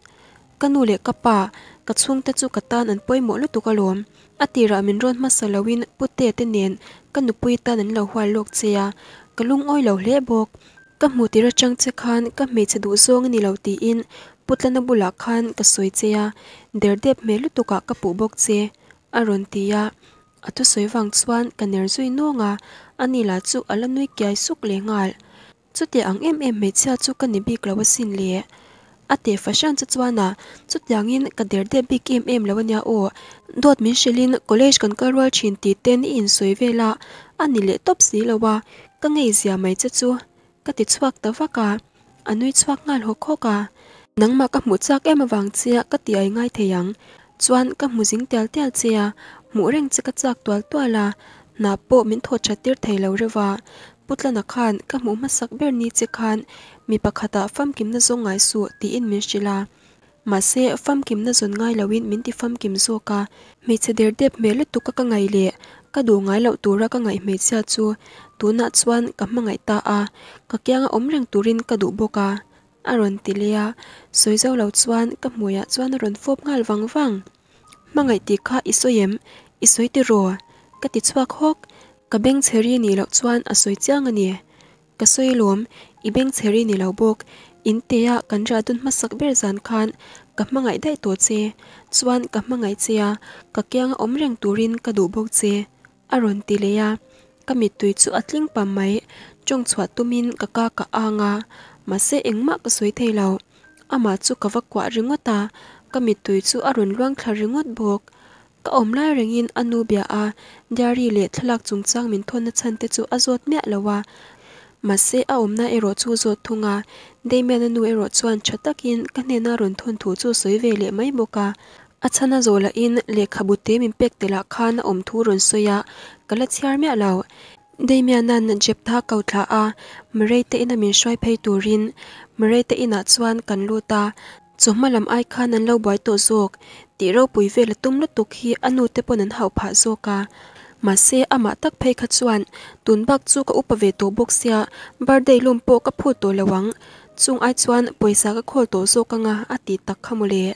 Ka nu leh ka pa, ka chhungte chu ka tan an pawimawh lutuk alawm. A tirah min rawn hmasa loin Pute te nen ka nupui tan an lo hual lawk che a, ka lungawi lo hle bawk. Ka hmu tir atang che khan ka hmeichhe duh zawng a ni lo tiin Putlana bulah khan ka sawi che a, derdep hmel lutukah ka puh bawk che, a rawn ti a. A thusawi vang chuan ka ner zui nawng a, ani lah chu a la nui kiai suk leh nghal. Chutiang ang em em hmeichhia chu ka ni bik lo asin le. A teh fahran chu chuan a, chutiangin ka der dep bik em em lo ania aw. Dawt min hrilhin college kan kal rual thin tih ten i insawi vel a, a ni leh tawp si lo a, ka ngei zia mai che chu. Ka ti chhuak ta vak a, a nui chhuak nghal hawk hawk a. Nangmah ka hmuh chak em avang chia ka ti ai ngai thei ang. Chuan ka hmu zing tial tial che a, hmuh reng che ka chak tual tual a, hna pawh min thawt that tir thei lo reuh a. Putlana khan ka hmuh hmasak ber ni che khan mi pakhatah famkimna zawng ngai suh tiin min hrilh a. Mahse, famkimna zawn ngai loin min ti famkim zawk a, hmeichhe der dep hmel lutuk a ka ngaih leh ka duh ngai loh tura ka ngaih hmeichhia chu tunah chuan ka hmangaih ta a, ka kianga awm reng turin ka duh bawk a. A rawn ti leh a, sawi zo lo chuan ka hmuiah chuan a rawn fawp nghal vang vang. Hmangaih tih kha i sawi em? I sawi tiraw? Ka ti chhuak hawk. Ka beng chheri nih loh chuan a sawi chiang a ni. Ka sawi lawm, i beng chheri ni lo bawk. In tea kan riah dun hmasak ber zan khan ka hmangaih daih tawh che. Chuan ka hmangaih che a, ka kianga awm reng turin ka duh bawk che. A rawn ti leh a, ka mittui chu a tling pam mai, tawng chhuah tumin ka ka ka ang a, mahse engmah ka sawi thei lo. Amah chu ka va kuah ringawt a, ka mittui chu a rawn luang thla ringawt bawk. Ka awm lai rengin a nu bia a, diary leh thlalak chungchang min thawnna chhan te chu a zawt miah lo a, mahse a awmna erawh chu zawt thung a, Damian-a nu erawh chuan tha takin ka hnena rawn thawn thu chu sawi ve leh mai bawk a. A chhan a zawh lahin lehkhabu te min pek tel ah khan a awm thu rawn sawi a, ka la chhiar miah lo. Damian-a'n Jeptha ko thlah a, Murray te ina min hruai phei turin Murray te inah chuan kan lut a, chawhma lam ai khan an lo buai tawh zawk tih ropui vel a tum lutuk hi a nu te pawn an hauh phah zawk a. Mahse amah tak phei kha chuan tun bak chu ka upa ve tawh bawk sia, birthday lawm pawh ka phut tawh lo ang, chung ai chuan pawisa ka khawl tawh zawk anga a ti tak kha mawle.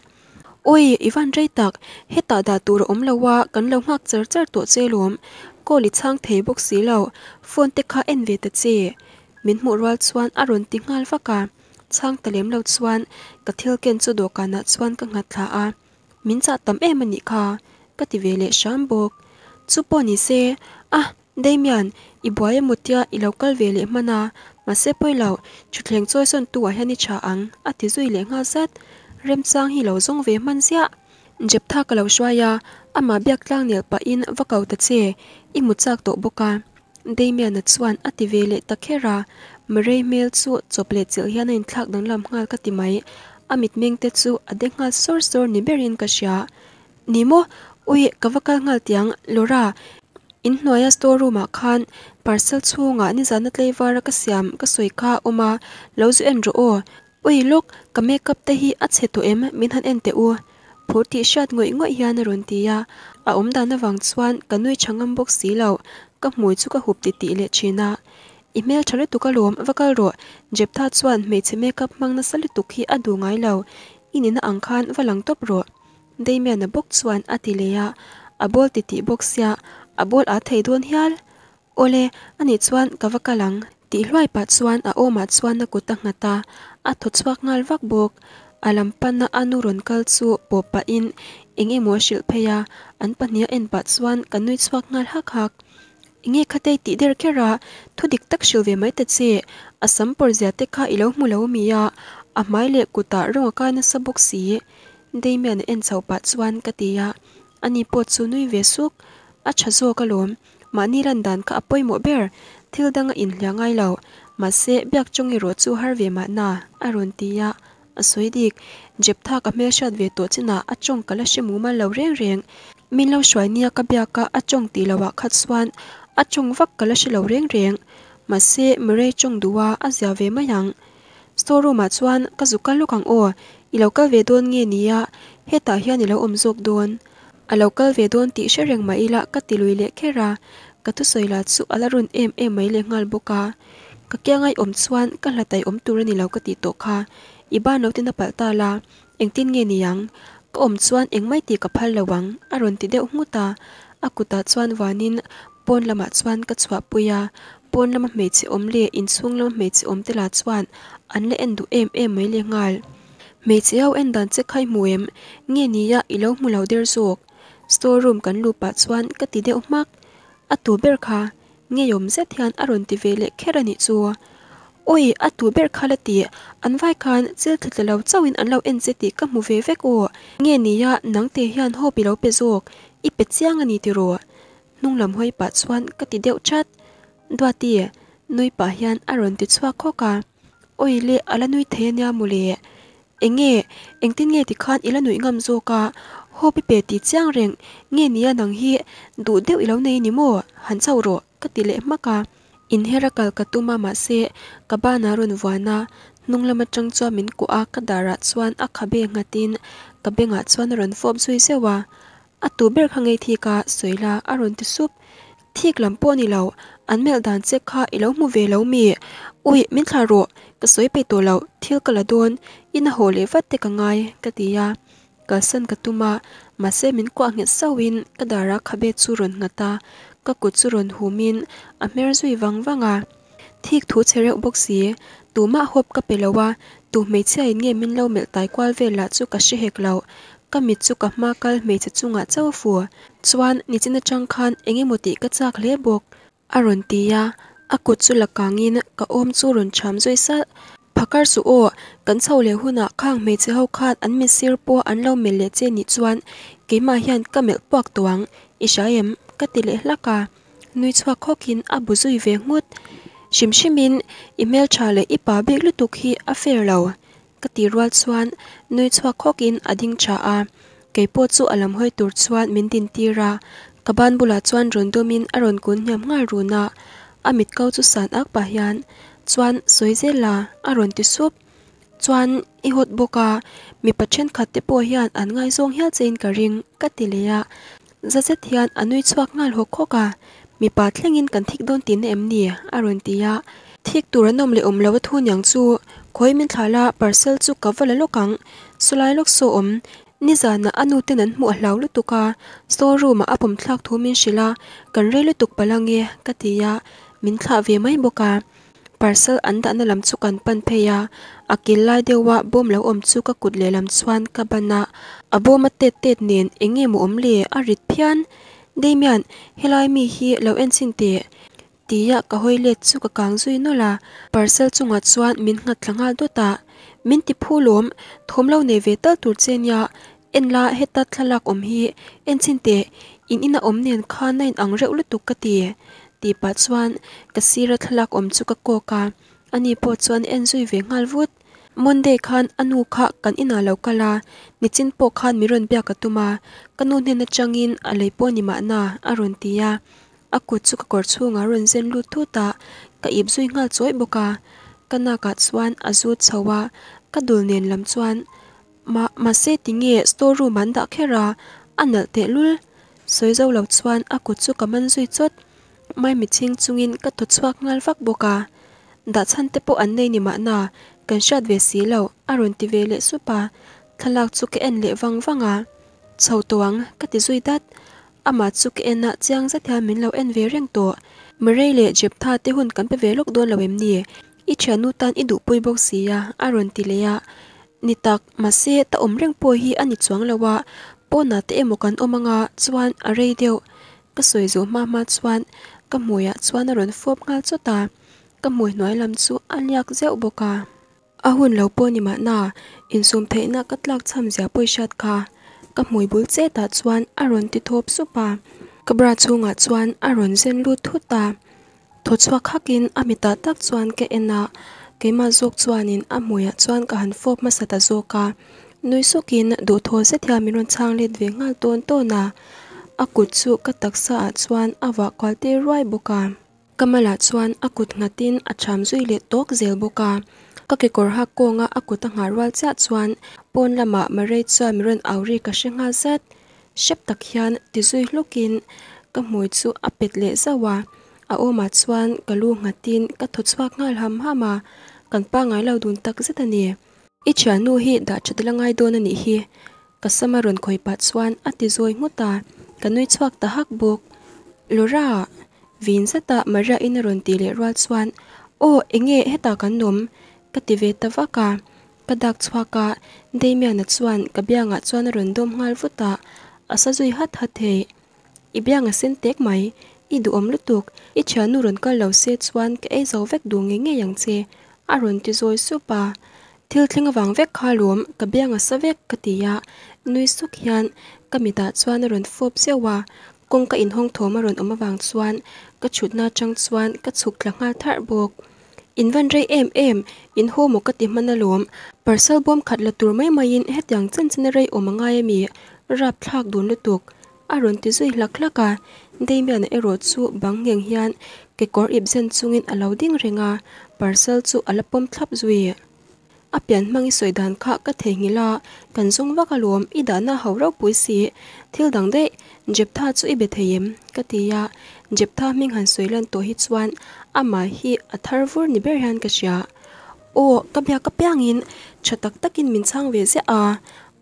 Awi, i van rei tak, hetah dah tur a awm lo a, kan lo nghak char char tawh che lawm, call i chhang thei bawk si lo, phone te kha en ve ta che. Min hmuh rual chuan a rawn ti nghal vak a, chhang ta lem lo chuan ka thil ken chu dawhkanah chuan ka nghat thla a, min chah tam em a nih kha, ka ti ve leh hram bawk. Chu pawh ni se, ah, Damian, i buai emaw tia i lo kal ve leh hman a, mahse pawi lo, thutthleng chawi sawn tu ah hian i tha ang, a ti zui leh nghal zat. Remchang hi lo zawng ve hman ziah. Jeptha ka lo hruai a, amah biak tlang nel pahin va ko ta che, i hmu chak tawh bawk a. Damian-a chuan a ti ve leh ta kher a, Murray hmel chu chawp leh chilh hian a inthlak danglam nghal ka ti mai, a mitmeng te chu a de nghal sawr sawr ni berin ka hria. Ni maw? Ui, ka va kal nghal tiang, Laura, in hnuaia store room ah khan parcel chhungah nizana tleivara ka siam ka sawi kha a awm a, lo zu en rawh aw. Ui lawk, ka makeup te hi a chhe tawh em? Min han en teh u. Phur tih hriat ngawih ngawih hian a rawn ti a, a awm dan avang chuan ka nui tha ngam bawk si lo, ka hmui chu ka hup titih leh thin a. I hmel tha lutuk alawm, va kal rawh. Jeptha chuan hmeichhe makeup hmang nasa lutuk hi a duh ngai lo, i nihna ang khan va lang tawp rawh. Damian-a bawk chuan a ti leh a, a bawl titih bawk sia, a bawl ât thei dawn hial. Awle, anih chuan ka va kal ang, tih hluai pah chuan a awmah chuan a kut a nghat a, a thaw chhuak nghal vak bawk. A lam pana a nu rawn kal chu pawp pahin eng emaw a hrilh phei a, an pahniha en pah chuan ka nui chhuak nghal hak hak. Enge khatei tih der kher a, thu dik tak hrilh ve mai ta che, a sam pawr zia te kha i lo hmu lo mi a, a hmai leh kutah rawng a kai nasa bawk si. Damian a en chhoh pah chuan ka ti a, ani pawh chu nui ve suk, a tha zawk alawm, mahni lan dan kha a pawimawh ber, thil dang a inhliah ngai lo, mahse biak chawng erawh chu har ve mahna, a rawn ti a, a sawi dik, Jeptha ka hmelhriat ve tawh chinah a tawng ka la hre mumal lo reng reng, min lo hruai nia ka biak a a tawng tih loh ah kha chuan a tawng vak ka la hre lo reng reng, mahse Murray tawng duh a a zia ve mai ang. Store room ah chuan ka zuk kal lawk ang aw, i lo kal ve dawn nge nia, hetah hian i lo awm zawk dawn. A lo kal ve dawn tih hre reng mah ila ka ti lui leh kher a, ka thusawi lah chu a la run em em mai leh nghal bawk a. Ka kiangai awm chuan ka hlatai awm tur a ni lo ka tih tawh kha, i ban lo tin a palh ta la, engtin nge ni ang? Ka awm chuan engmai tih ka phal lo ang, a rawn ti deuh nghut a, a kutah chuan vanin pawn lamah chuan ka chhuahpui a, pawn lama hmeichhe awm leh inchhung lama hmeichhe awm te lah chuan an la en duh em em mai leh nghal. Hmeichhe ho en dan che kha i hmu em? Nge nia i lo hmu lo der zawk? Store room kan luh pah chuan ka ti deuh hmak. A tu ber kha ngeiawm zet hian a rawn ti ve leh kher a nih chu. Awi, a tu ber kha la ti, an vai khan chil thla tla lo chauhin an lo en che tih ka hmu ve vek aw. Nge nia nangte hian hope i lo pe zawk, i pe chiang a ni tiraw? Hnung lam hawi pah chuan ka ti deuh chat. Duati, nui pah hian a rawn ti chhuak khawk a. Awi le, a la nui thei a nia mawle. Enge, engtin nge tikhan i la nuih ngam zawk a? Hope i pe ti chiang reng, nge nia nang hi duh deuh i lo nei ni maw? Han chauh rawh, ka ti leh hmak a. Inher a kal ka tum a mahse ka banah rawn vuan a, hnung lam atang chuan min kuah a, ka darah chuan a khabe nghatin ka bengah chuan a rawn fawp zui zeuh a. A tu ber kha ngei thik a, sawi la, a rawn ti sup. Thik lam pawh ni lo, an melh dan che kha i lo hmu ve lo mi? Ui, min thlah rawh, ka sawi peih tawh lo, thil ka la dawn, in a haw leh vat te ka ngai, ka ti a. Kalsan ka tum a, mahse min kuah nghet sauhin ka darah khabe chu rawn nghat a, ka kut chu rawn humin a hmer zui vang vang a. Thik thu che reuh bawk si, tumah hawp ka pe lo a, tu hmeichhiain nge min lo melh tai kual vel lah chu ka hre hek lo. Ka mit chu ka hma kal hmeichhe chungah chauh a fu. Chuan nichin atang khan eng emaw tih ka chak hle bawk. A rawn ti a, a kut chu la kangin ka awm chu rawn cham zui salh. Phakar suh aw, kan chho leh hunah khang hmeichhe ho khan an mitsir pawh an lo melh leh che nih chuan keimah hian ka melh puak tawh ang, i hria em? ka ti leh hlak a. Nui chhuak khawkin a bu zui ve nghut. Hrim hrimin i hmeltha leh i pa bik lutuk hi a fair lo, ka ti rual chuan nui chhuak khawkin a ding tha a. Kei pawh chu a lam hawi tur chuan min din tir a, ka ban bulah chuan rawn dawmin a rawn kun hniam nghal run a. A mit ko chu san ak pah hian chuan sawi zel la a rawn ti sup. Chuan i hawt bawk a, mipa thenkhat te pawh hian an ngaizawng hial chein ka ring ka ti leh a. Za zet hian a nui chhuak nghal hawk hawk a, Mipa thlengin kan thik dawn tihna em ni? a rawn ti a. Thik tur an awm leh awm lo a thu niang chu, khawi min thlah la, parcel chu ka va la lawk ang. Sawlai lawk saw awm, nizanah a nu ten an hmuh a hlau lutuk a, store room ah a pawm thlak thu min hrilh a, kan rei lutuk palh ange ka ti a, min thlah ve mai bawk a. Parcel an dahna lam chu kan pan phei a, a kil lai deuha bawm lo awm chu ka kut lehlam chuan ka ban a, a bawm a tet tet nen eng nge maw awm le a rit phian. Damian, helai mi hi lo en chhin teh tia ka hawi let chu ka kang zui nawlh a, parcel chungah chuan min nghat thla nghal dawt a, min ti phu lawm, thawm lo nei ve tal tur che nia. En la heta thlalak awm hi en chhin teh, in ina awm nen khan a in ang reuh lutuk ka ti tih pah chuan ka sira thlalak awm chu ka kawk a, ani pawh chuan en zui ve nghal vut. Monday khan a nu kha kan inah lo kal a, nichin pawh khan mi rawn biak a tum a, ka nu hnen atangin a lei pawh ni mahna a rawn ti a, a kut chu ka kawr chhungah a rawn zen lut thut a, ka ip zui nghal chawih bawk a, ka nakah chuan a zut chho a, ka dul nen lam chuan Mah mahse tinge store room an dah kher a, a nalh tehlul. Sawi zo lo chuan a kut chu ka man zui chawt. Maimichhing chungin ka thaw chhuak nghal vak bawk a. Dah chhan te pawh an nei ni mahna, kan hriat ve si lo, a rawn ti ve leh sup a. Thlalak chu ka en leh vang vang a. Chho tawh ang, ka ti zui dat. Amah chu ka en a, chiang zet hian min lo en ve reng tawh. Murray leh Jeptha te hun kan pe ve lawk dawn lo em ni? I thiannu tan i duhpui bawk si a, a rawn ti leh a. Ni tak, mahse ta awm reng pawh hi a ni chuang lo a, pawnah te emaw kan awm anga chuan a rei deuh. Ka sawi zawh hma hma chuan ka hmuiah chuan a rawn fawp nghal chawt a, ka hmui hnuai lam chu a liak zeuh bawk a. A hun lo pawh ni mahna, insum theihna ka tlak chham zia pawh i hriat kha. Ka hmui bul chetah chuan a rawn ti thawp sup a, ka bra chhungah chuan a rawn zen lut thut a. Thaw chhuak hakin a mitah tak chuan ka en a, keimah zawk chuanin a hmuiah chuan ka han fawp hmasa ta zawk a. Nui sukin duhthaw zet hian min rawn chhang let ve nghal tawn tawn a, a kut chu ka taksa ah chuan a vah kual tir ruai bawk a. Ka malah chuan a kut nghatin a cham zui leh tawk zel bawk a. Ka kekawr hak kawnga a kut a nghah rual chiah chuan pawn lamah Murray chuan min rawn au ri ka hre nghal zat. Hrep tak hian ti zui hlukin ka hmui chu a pet leh zauh a, a awmah chuan ka lu nghatin ka thaw chhuak nghal ham ham a, kan pangngai lo dun tak zet a ni. I thiannu hi dah that la ngai dawn a nih hi, ka sama rawn khawih pah chuan a ti zawi nghut a, ka nui chhuak ta hak bawk. Laura! Vin zeta Maria-in a rawn tih leh rual chuan, Aw, enge hetah kan awm? ka ti ve ta vak a. Ka dak chhuak a, Damian-a chuan ka biangah chuan a rawn dawm nghal vut a, a sa zui hat hat thei. I biang a sen tek mai, i duhawm lutuk, i thiannu rawn kal lo se chuan ka ei zo vek duh ngei ngei ang che, a rawn ti zawi sup a. Thil thleng avang vek kha lawm, ka biang a sa vek, ka ti a, nui suk hian ka mitah chuan a rawn fawp zeuh a, kawngka inhawng thawm a rawn awm avang chuan ka chhutna atang chuan ka chhuk thla nghal tharh bawk. In van rei em em, in haw maw ka ti hman alawm. Parcel bawm khat la tur mai maiin hetiang chen chen a rei awm a ngai ami? Rap thlak dun lutuk. A rawn ti zui hlak hlak a, Damian-a erawh chu bang ngheng hian kekawr ip zen chungin a lo ding reng a, parcel chu a la pawm thlap zui. A pian hmang i sawi dan kha ka theihnghilh a, kan zawng vak alawm, i dahna ho ropui si, thil dang daih, Jeptha chu i be thei em? ka ti a, Jeptha hming han sawi lan tawh hi chuan amah hi a thar vur ni ber hian ka hria. Aw, ka biak apiangin tha tak takin min chhang ve ziah a,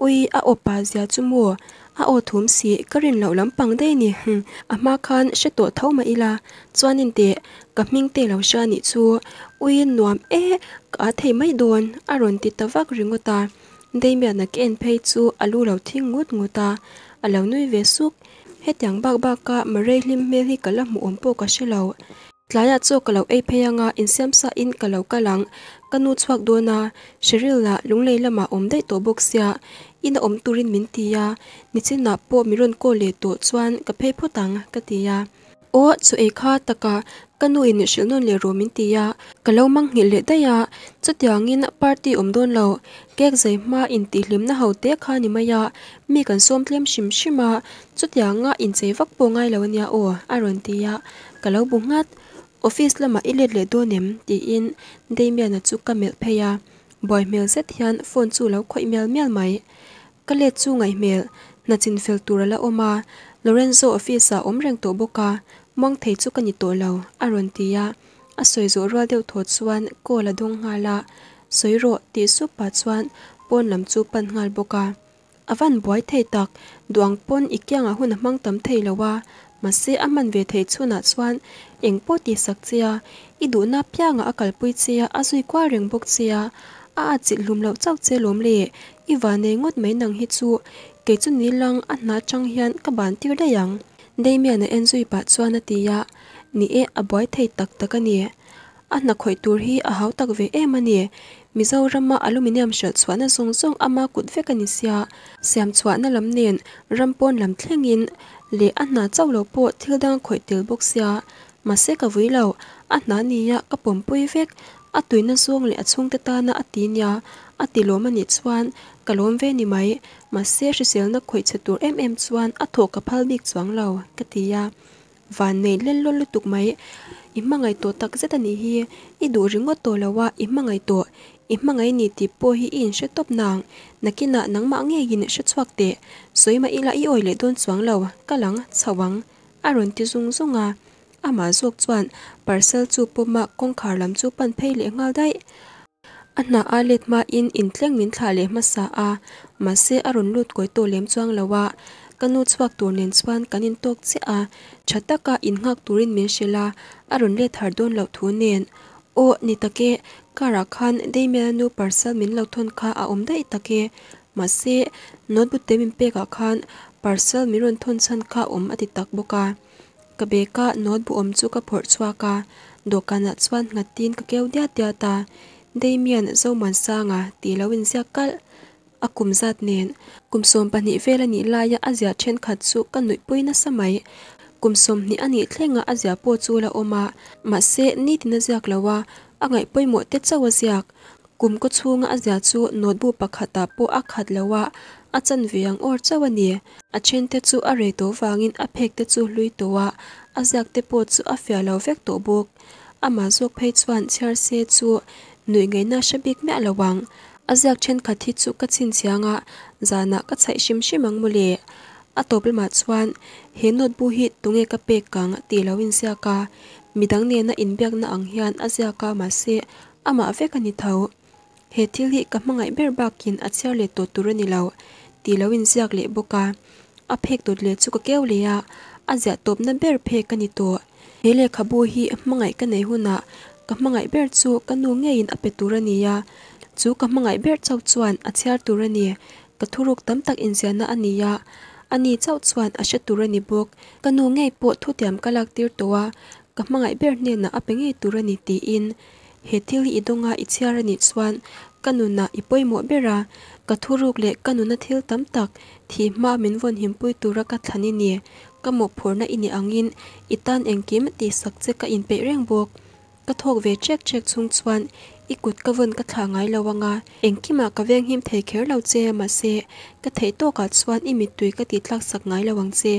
ui a aw pa zia chu maw, a aw thum si, ka rin loh lampang daih ni, a hma khan hre tawh tho mah ila, Chuanin teh, ka hming te lo hria nih chu ui nuam e, ka a thei mai dawn, a rawn ti ta vak ringawt a. Damian-a ka en phei chu a lu lo thing ngut ngut a, a lo nui ve suk. Hetiang bak baka Murray hlim hmel hi ka la hmuh awm pawh ka hre lo. Tlaiah chaw ka lo ei phei anga insiam sa in ka lo kal ang, ka nu chhuak dawn a, Sheryl lah lunglei lamah awm daih tawh bawk sia, ina awm turin min ti a, nichinah pawh mi rawn call leh tawh chuan ka phei phawt ang, ka ti a. Aw, chu ei kha taka ka nu in hrilh nawn leh rawh min ti a, ka lo mang nghilh leh daih a, chutiangin party awm dawn lo, cake zai hma intihhlimna ho te kha ni mai a, mi kan sawm tlem hrim hrim a, chutianga inchei vak pawh ngai lo ania aw, a rawn ti a, ka lo bu nghat. Office lamah i let leh dawn em? tiin Damian-a chu ka melh phei a, buai hmel zet hian phone chu lo khawih mial mial mai. Ka let chu ngaihmel, hna chin fel tur a la awm a, Lorenzo office ah awm reng tawh bawk a, muang thei chu ka ni tawh lo, a rawn ti a, a sawi zawh rual deuh thaw chuan call a dawng nghal a, sawi rawh tih sup pah chuan pawn lam chu pan nghal bawk a. A van buai thei tak, duang pawn i kiangah hun a hmang tam thei lo a, mahse a hman ve thei chhunah chuan eng pawh tih sak che a, i duhna piangah a kalpui che a, a zui kual reng bawk che a, a atchilh hlum loh chauh che lawm le, I vanei ngawt mai nang hi chu kei chu ni lang a hna chang hian ka ban tir daih ang. Damian a en zui pah chuan a ti a, ni e a buai thei tak tak a ni. A hna khawih tur hi a hau tak ve em a ni. Mizorama aluminium hralh chhuahna zawng zawng ama kut vek a ni sia. Siam chhuahna lam nen ram pawn lam thlengin leh a hna chauh lo pawh thil dang a khawih tel bawk sia. Mahse ka vui lo, a hna nia ka pawmpui vek. A tuina zawng leh a chhungte tana a ti nia a ti lawm a nih chuan ka lawm ve ni mai. Mahse hriselna khawih chhe tur em em chuan a thawh ka phal bik chuang lo, ka ti a. Vannei lel lawl lutuk mai. I hmangaih tawh tak zet a nih hi. I duh ringawt tawh lo a, i hmangaih tawh. I hmangaih ni tih pawh hi i inhre tawp nang. Nakinah nangmah ngeiin hre chhuak teh. Sawi mah ila i awi leh dawn chuang lo, ka lang chho ang, a rawn ti zung zung a. Amah zawk chuan parcel chu pawma kawngkhar lam chu pan phei leh nghal daih. A hna a let hmain intleng min thlah leh hmasa a, mahse a rawn lut kawi tawh lem chuang lo a, ka nu chhuak tur nen chuan kan intawk chiah a, tha taka innghak turin min hrilh a, a rawn let har dawn loh thu nen. Aw, ni tak e, car ah khan Damian-a nu parcel min lo thawn kha a awm daih tak e, mahse notebook te min pek ah khan parcel min rawn thawn chhan kha awm a ti tak bawk a. Ka bag-a note bu awm chu ka phawrh chhuak a, dawhkanah chuan nghatin ka keu diat diat a, Damian Zomuansanga tih lo inziak kalh. A kum zat nen kum 12 vel a nih laia a ziah thenkhat chu ka nuihpui nasa mai. Kum 20 a nih thlenga a ziah pawh chu la awm a, mahse nitin a ziak lo a, a ngaih pawimawh te chauh a ziak. Kum kaw chhunga a ziah chu note bu pakhatah pawh a khat lo a, a chanve ang awr chauh a ni. A thente chu a rei tawh vangin a phek te chu hlui tawh a, a ziak te pawh chu a fiah lo vek tawh bawk. Amah zawk phei chuan chhiar se chu nuih ngaihna hre bik miah lo ang. A ziak thenkhat hi chu ka chhinchhiang a, zanah ka chhaih hrim hrim ang mawle. A tawp lamah chuan he note bu hi tunge ka pek kang tih lo inziak a, midang nena inbiakna ang hian a ziak a mahse amah vek a ni tho. He thil hi ka hmangaih ber bakin a chhiar leh tawh tur a ni lo tih lo inziak leh bawk a. A phek dawt leh chu ka keu leh a, a ziah tawpna ber phek a ni tawh. He lehkhabu hi hmangaih ka nei hunah ka hmangaih ber chu ka nu ngeiin a pe tur a ni a, chu ka hmangaih ber chauh chuan a chhiar tur a ni. Ka thuruk tam tak inziahna a ni a, ani chauh chuan a hre tur a ni bawk. Ka nu ngei pawh thutiam ka lak tir tawh a, ka hmangaih ber hnenah a pe ngei tur a ni tiin He thil hi i dawnga i chhiar a nih chuan ka nunah i pawimawh ber a, ka thuruk leh ka nuna thil tam tak thih hma min vawn himpui tura ka thlan i ni. Ka mawhphurhna i nih angin i tan engkim tihsak che ka inpeih reng bawk. Ka thawk ve ṭek ṭek chhung chuan i kut ka vawn ka thlah ngai lo anga, engkimah ka venghim thei kher lo che, mahse ka theih tawkah chuan i mittui ka tihtlaksak ngai lo ang che.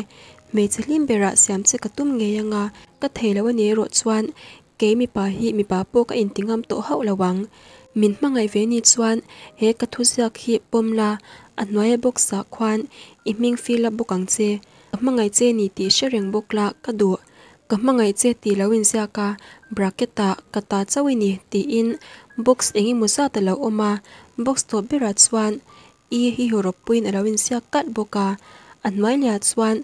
Hmeichhe hlim berah siam che ka tum ngei anga, ka thei lo a nih erawh chuan Kei mipa hi mipa pawh ka inti ngam tawh hauh lo ang. Min hmangaih ve ni chuan he ka thuziak hi pawm la, a hnuaia box ah khuan i hming fill up bawk ang che. Ka hmangaih che ni tih hre reng bawk la ka duh. Ka hmangaih che tih lo inziak a, bracket ah ka ta chauh i ni tiin box eng emaw zat a lo awm a, box tawp berah chuan I hi hawrawp puiin a lo insiak kalh bawk a, a hnuai lehah chuan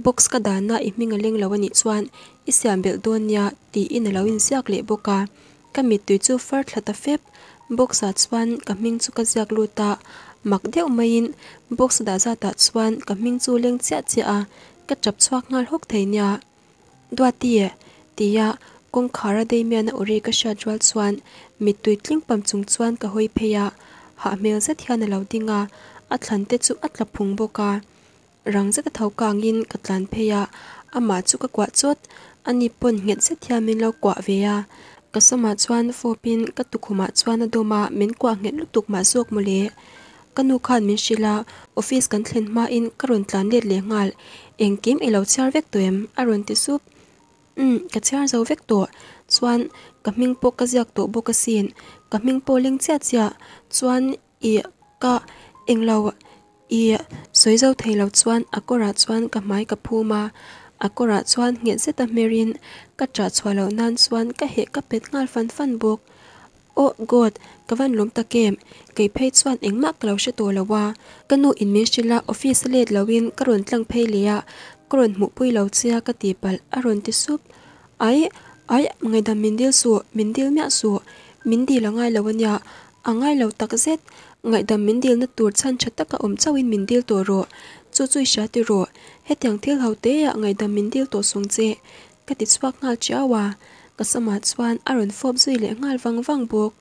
box ka dana i hming a leng lo a nih chuan i siam belh dawn nia tiin a lo inziak leh bawk a, ka mittui chu far thla ta fep. Box ah chuan ka hming chu ka ziak lut a, mak deuh maiin box dah zatah chuan ka hming chu leng chiah chiah a, ka tap chhuak nghal hawk thei nia. Duati e! tia kawngkhar a Damian-a aw ri ka hriat rual chuan mittui tling pam chung chuan ka hawi phei a, hah hmel zet hian a lo ding a, a thlan te chu a tla phung bawk a. Rang zet a tho kangin ka tlan phei a, amah chu ka kuah chawt, ani pawn nghet zet hian min lo kuah ve a. Ka samah chuan fawpin ka tukhumah chuan a dawm a, min kuah nghet lutuk mah zawk mawle. Ka nu khan min hrilh a, office kan thlen hmain ka rawn tlan let leh nghal. Engkim i lo chhiar vek tawh em? a rawn ti sup. Umm, ka chhiar zo vek tawh. Chuan, ka hming pawh ka ziak tawh bawk asin. Ka hming pawh leng chiah chiah. Chuan, i ka englo i sawi zo thei lo chuan a kawrah chuan ka hmai ka phum a. A kawrah chuan nghet zeta hmerin ka ṭah chhuah loh nan chuan ka heh ka pet nghal fan fan bawk. Oh God, ka van lawm tak em? Kei phei chuan engmah ka lo hre tawh lo a, ka nu in min hrilh a, office a let lo in ka rawn tlang phei leh a, ka rawn hmuhpui lo che a ka ti palh a rawn ti sup. Ai, ai, ngaidam min dil suh, min dil miah suh, min dil a ngai lo a nia, a ngai lo tak zet, ngaihdam min dilna tur chhan tha taka awm chauhin min dil tawh rawh, chu chu i hria ti rawh, hetiang thil ho te ah ngaihdam min dil tawh sung che, Ka ti chhuak nghal chiau a, ka samah chuan a rawn fawp zui leh nghal vang vang bawk.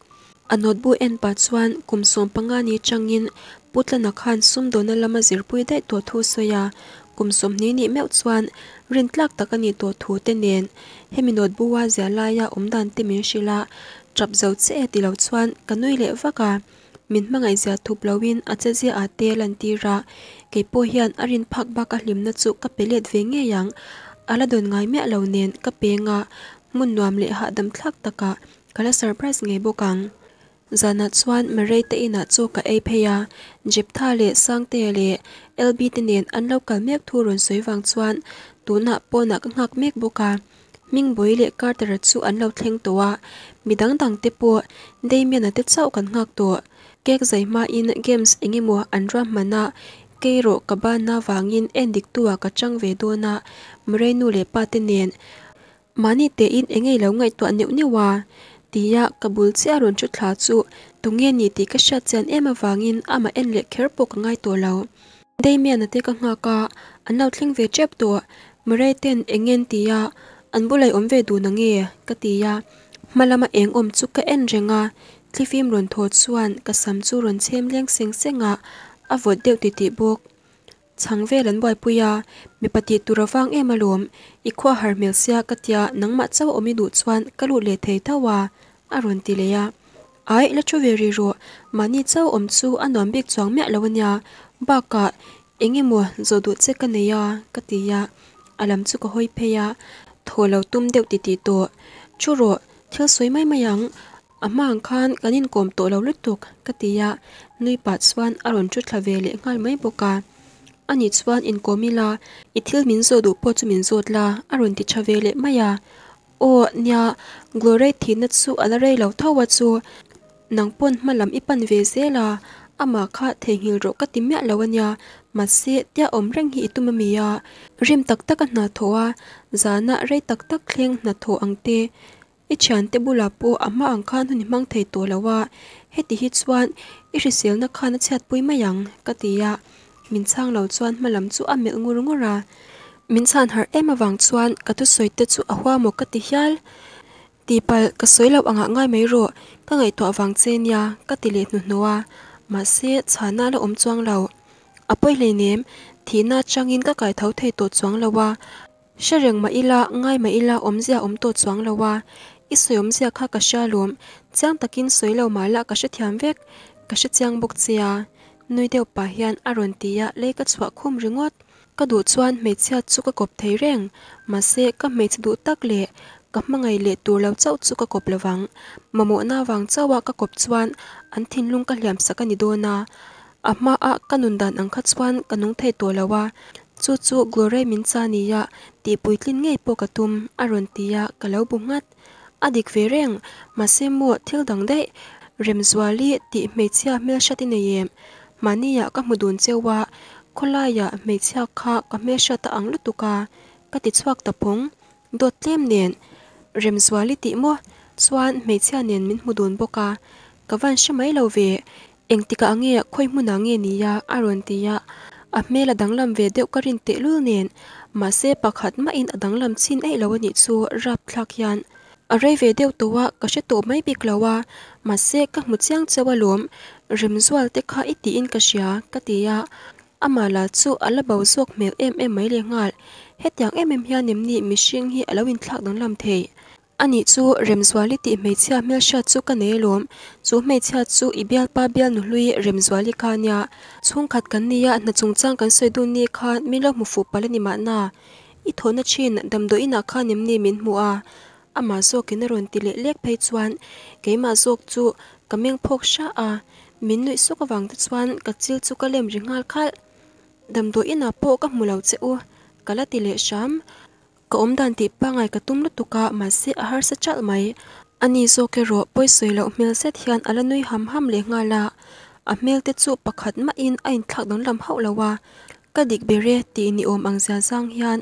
A note bu en pah chuan kum 15 ni changin Putlana khan sumdawnna lama zirpui daih tawh thu sawi a, kum 20 nih meuh chuan rintlak tak a nih tawh thu te nen hemi note bu a ziah laia awm dan te min hrilh a, tap zo che e ti lo chuan ka nui leh vak a, min hmangaihzia thup loin a chezia ah te lantir a, kei pawh hian a rin phak bak a hlimna chu ka pe let ve ngei ang, a la dawn ngai miah lo nen ka peng a, hmun nuam leh hahdam thlak takah ka la surprise ngei bawk ang. Zanah chuan Murray te inah chaw ka ei phei a, Jeptha leh Sangtea leh LB te nen an lo kal mek thu rawn sawi vang chuan tunah pawnah ka nghak mek bawk a. Hmingbawi leh Carter-a chu an lo thleng tawh a, mi dang dang te pawh Damian-a te chauh kan nghak tawh. Cake zai hmain games eng emaw an ruahman a, kei rawh ka banna vangin en diktu-ah ka chang ve dawn a, Murray nu leh pa te nen Mahni tein eng ei lo ngaihtuah neuh neuh a? Tia ka bul chiah rawn thu thla chu tunge ni tih ka hriat chian em avangin amah en leh kher pawh ka ngai tawh lo. Damian-a te ka nghak a, an lo thleng ve tep tawh. Murray ten eng en tia an bulah i awm ve dun ange? ka ti a, hma lama eng awm chu ka en reng a, thlifim rawn thaw chuan ka sam chu rawn chhem leng seng seng a, a vawt deuh titih bawk. Chhang vel an buaipui a, mipa tih tur a vang em alawm, i khua har hmel sia ka tia nangmah chauh awm i duh chuan ka lut leh thei tho a, a rawn ti leh a. Ai, la thu ve rih rawh, mahni chauh awm chu a nuam bik chuang miah lo ania, bakah eng emaw zawh duh che ka nei a, ka ti a, a lam chu ka hawi phei a, thaw lo tum deuh titih tawh. Thu rawh, thil sawi mai mai ang, A hma ang khan kan inkawm tawh lo lutuk ka ti a, nui pah chuan a rawn thu thla ve leh nghal mai bawk a. Ani chuan inkawm ila, i thil min zawh duh pawh chu min zawt la a rawn ti tha ve leh mai a. Aw nia, Glory thihna chu a la rei lo tho a chu, nang pawn hma lam i pan ve zel a, amah kha theihnghilh rawh ka ti miah lo a nia, mahse tia awm reng hi i tum a mi a, rim tak tak a hna thawh a, zana rei tak tak thleng hna thawh ang te, I thiante bulah pawh a hma ang khan hun i hmang thei tawh lo a, heti hi chuan i hriselna khan a chhiatpui mai ang, ka ti a. Min chhang lo chuan hma lam chu a melh ngur ngur a. Min chhan harh em avang chuan ka thusawi te chu a hua maw ka ti hial. Tihpalh ka sawi loh angah ngai mai rawh, ka ngaihtuah vang che nia, ka ti leh hnuhnawh a. Mahse, chhana la awm chuang lo. A pawi hleinem, thihna atangin ka kai tho thei tawh chuang lo a. Hre reng mah ila, ngai mah ila awmzia awm tawh chuang lo a, i sawi awmzia kha ka hria lawm, chiang takin sawi lo mah lah ka hrethiam vek, ka hre chiang bawk che a, nui deuh pah hian a rawn ti a, lei ka chhuah khum ringawt. Ka duh chuan hmeichhia chu ka kawp thei reng, mahse ka hmeichhe duh tak leh ka hmangaih leh tur lo chauh chu ka kawp lovang, mamawhna vang chauha ka kawp chuan an thinlung ka hliam sak a ni dawn a, A hmaah ka nun dan ang kha chuan ka nung thei tawh lo a, chu chu Glory min cha nia tih puitlin ngei pawh ka tum, a rawn ti a, ka lo bu nghat. A dik ve reng, mahse maw thil dang daih, Remzuali tih hmeichhia hmelhriat i nei em? Mahniah ka hmu dun cheu a, khawlaiah hmeichhia kha ka hmelhriat a ang lutuk a, ka ti chhuak ta phawng, dawt tlem nen. Remzuali tih maw chuan hmeichhia nen min hmu dun bawk a, ka van hre mai lo ve, Engtikah nge khawi hmunah nge nia a rawn ti a, a hmel a danglam ve deuh ka rin tehlul nen, mahse pakhat mahin a danglam chin eih lo a nih chu rapthlak hian a rei ve deuh tawh a, ka hre tawh mai bik lo a, mahse ka hmu chiang cheu alawm, Remzual te kha i tiin ka hria ka ti a, amah lah chu a la bo zawk hmel em em mai lehnghal, hetiang em em hian em ni mihring hi a lo inthlak danglam thei? Anih chu Remzuali tih hmeichhia hmelhriat chu ka nei alawm. Chu hmeichhia chu i bialpa bialnu hlui Remzuali kha ania. Chhungkhat kan nia hna chungchang kan sawi dun ni khan min lo hmu fuh palh a ni mahna. I thawhna thin damdawiinah khan em ni min hmu a? Amah zawkin a rawn ti leh lek phei chuan keimah zawk chu ka meng phawk hra a. Min nuih suk avang te chuan ka chil chu ka lem ri nghal khalh. Damdawiinah pawh ka hmu lo che u ka la ti leh hram. Ka awm dan tih pangai ka tum lutuk a, mahse a harsa chalh mai. Ani zawk erawh pawisawi loh hmel zet hian a la nui ham ham leh nghal a, a hmel te chu pakhat mahin a inthlak danglam hauh lo a, ka dik ber e tih ni awm ang zia zang hian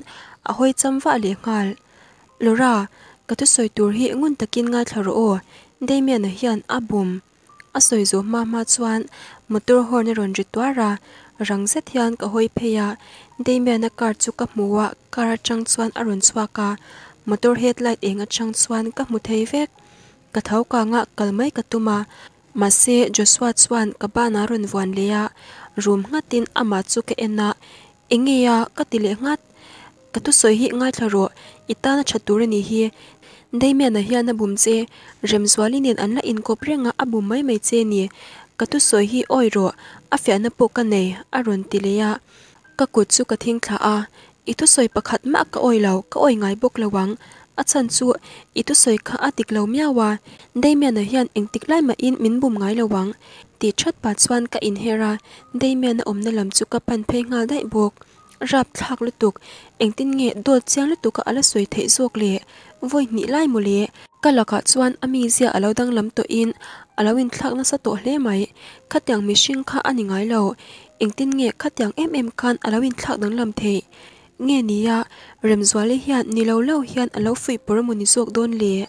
a hawi cham vah leh nghal. Laura, ka thusawi tur hi ngun takin ngaithla rawh aw, Damian-a hian a bum. A sawi zawh hma hma chuan motor horn a rawn ri tuar a, rang zet hian ka hawi phei a, Damian-a car chu ka hmu a, car atang chuan a rawn chhuak a, motor headlight eng atang chuan ka hmu thei vek. Ka tho kanga kal mai ka tum a. Mahse Joshua chuan ka banah a rawn vuan leh a, rum nghatin amah chu ka en a, Enge a? ka ti leh nghat. Ka thusawi hi ngaithla rawh, i tana tha tur a nih hi. Damian-a hian a bum che, Remzuali nen an la inkawp reng a, a bum mai mai che ni. Ka thusawi hi awi rawh, a fiahna pawh ka nei, a rawn ti leh a. Ka kut chu ka thing thla a, I thusawi pakhat mah ka awi lo, ka awi ngai bawk lo ang. A chhan chu i thusawi kha a dik lo miau a, Damian-a hian engtik lai mahin min bum ngai lo ang. Tih that pah chuan ka inher a, Damian-a awmna lam chu ka pan phei nghal daih bawk. Rap thlak lutuk, engtin nge dawt chiang lutuka a la sawi theih zawk le? Vawi hnih lai maw le? Ka lakah chuan a mizia a lo danglam tawhin a lo inthlak nasa tawh hle mai. Khatiang mihring kha a ni ngai lo. Engtin nge khatiang em em khan a lo inthlak danglam theih? Nge nia, Remzuali hian ni lo lo hian a lo fuih pawr emaw ni zawk dawn le?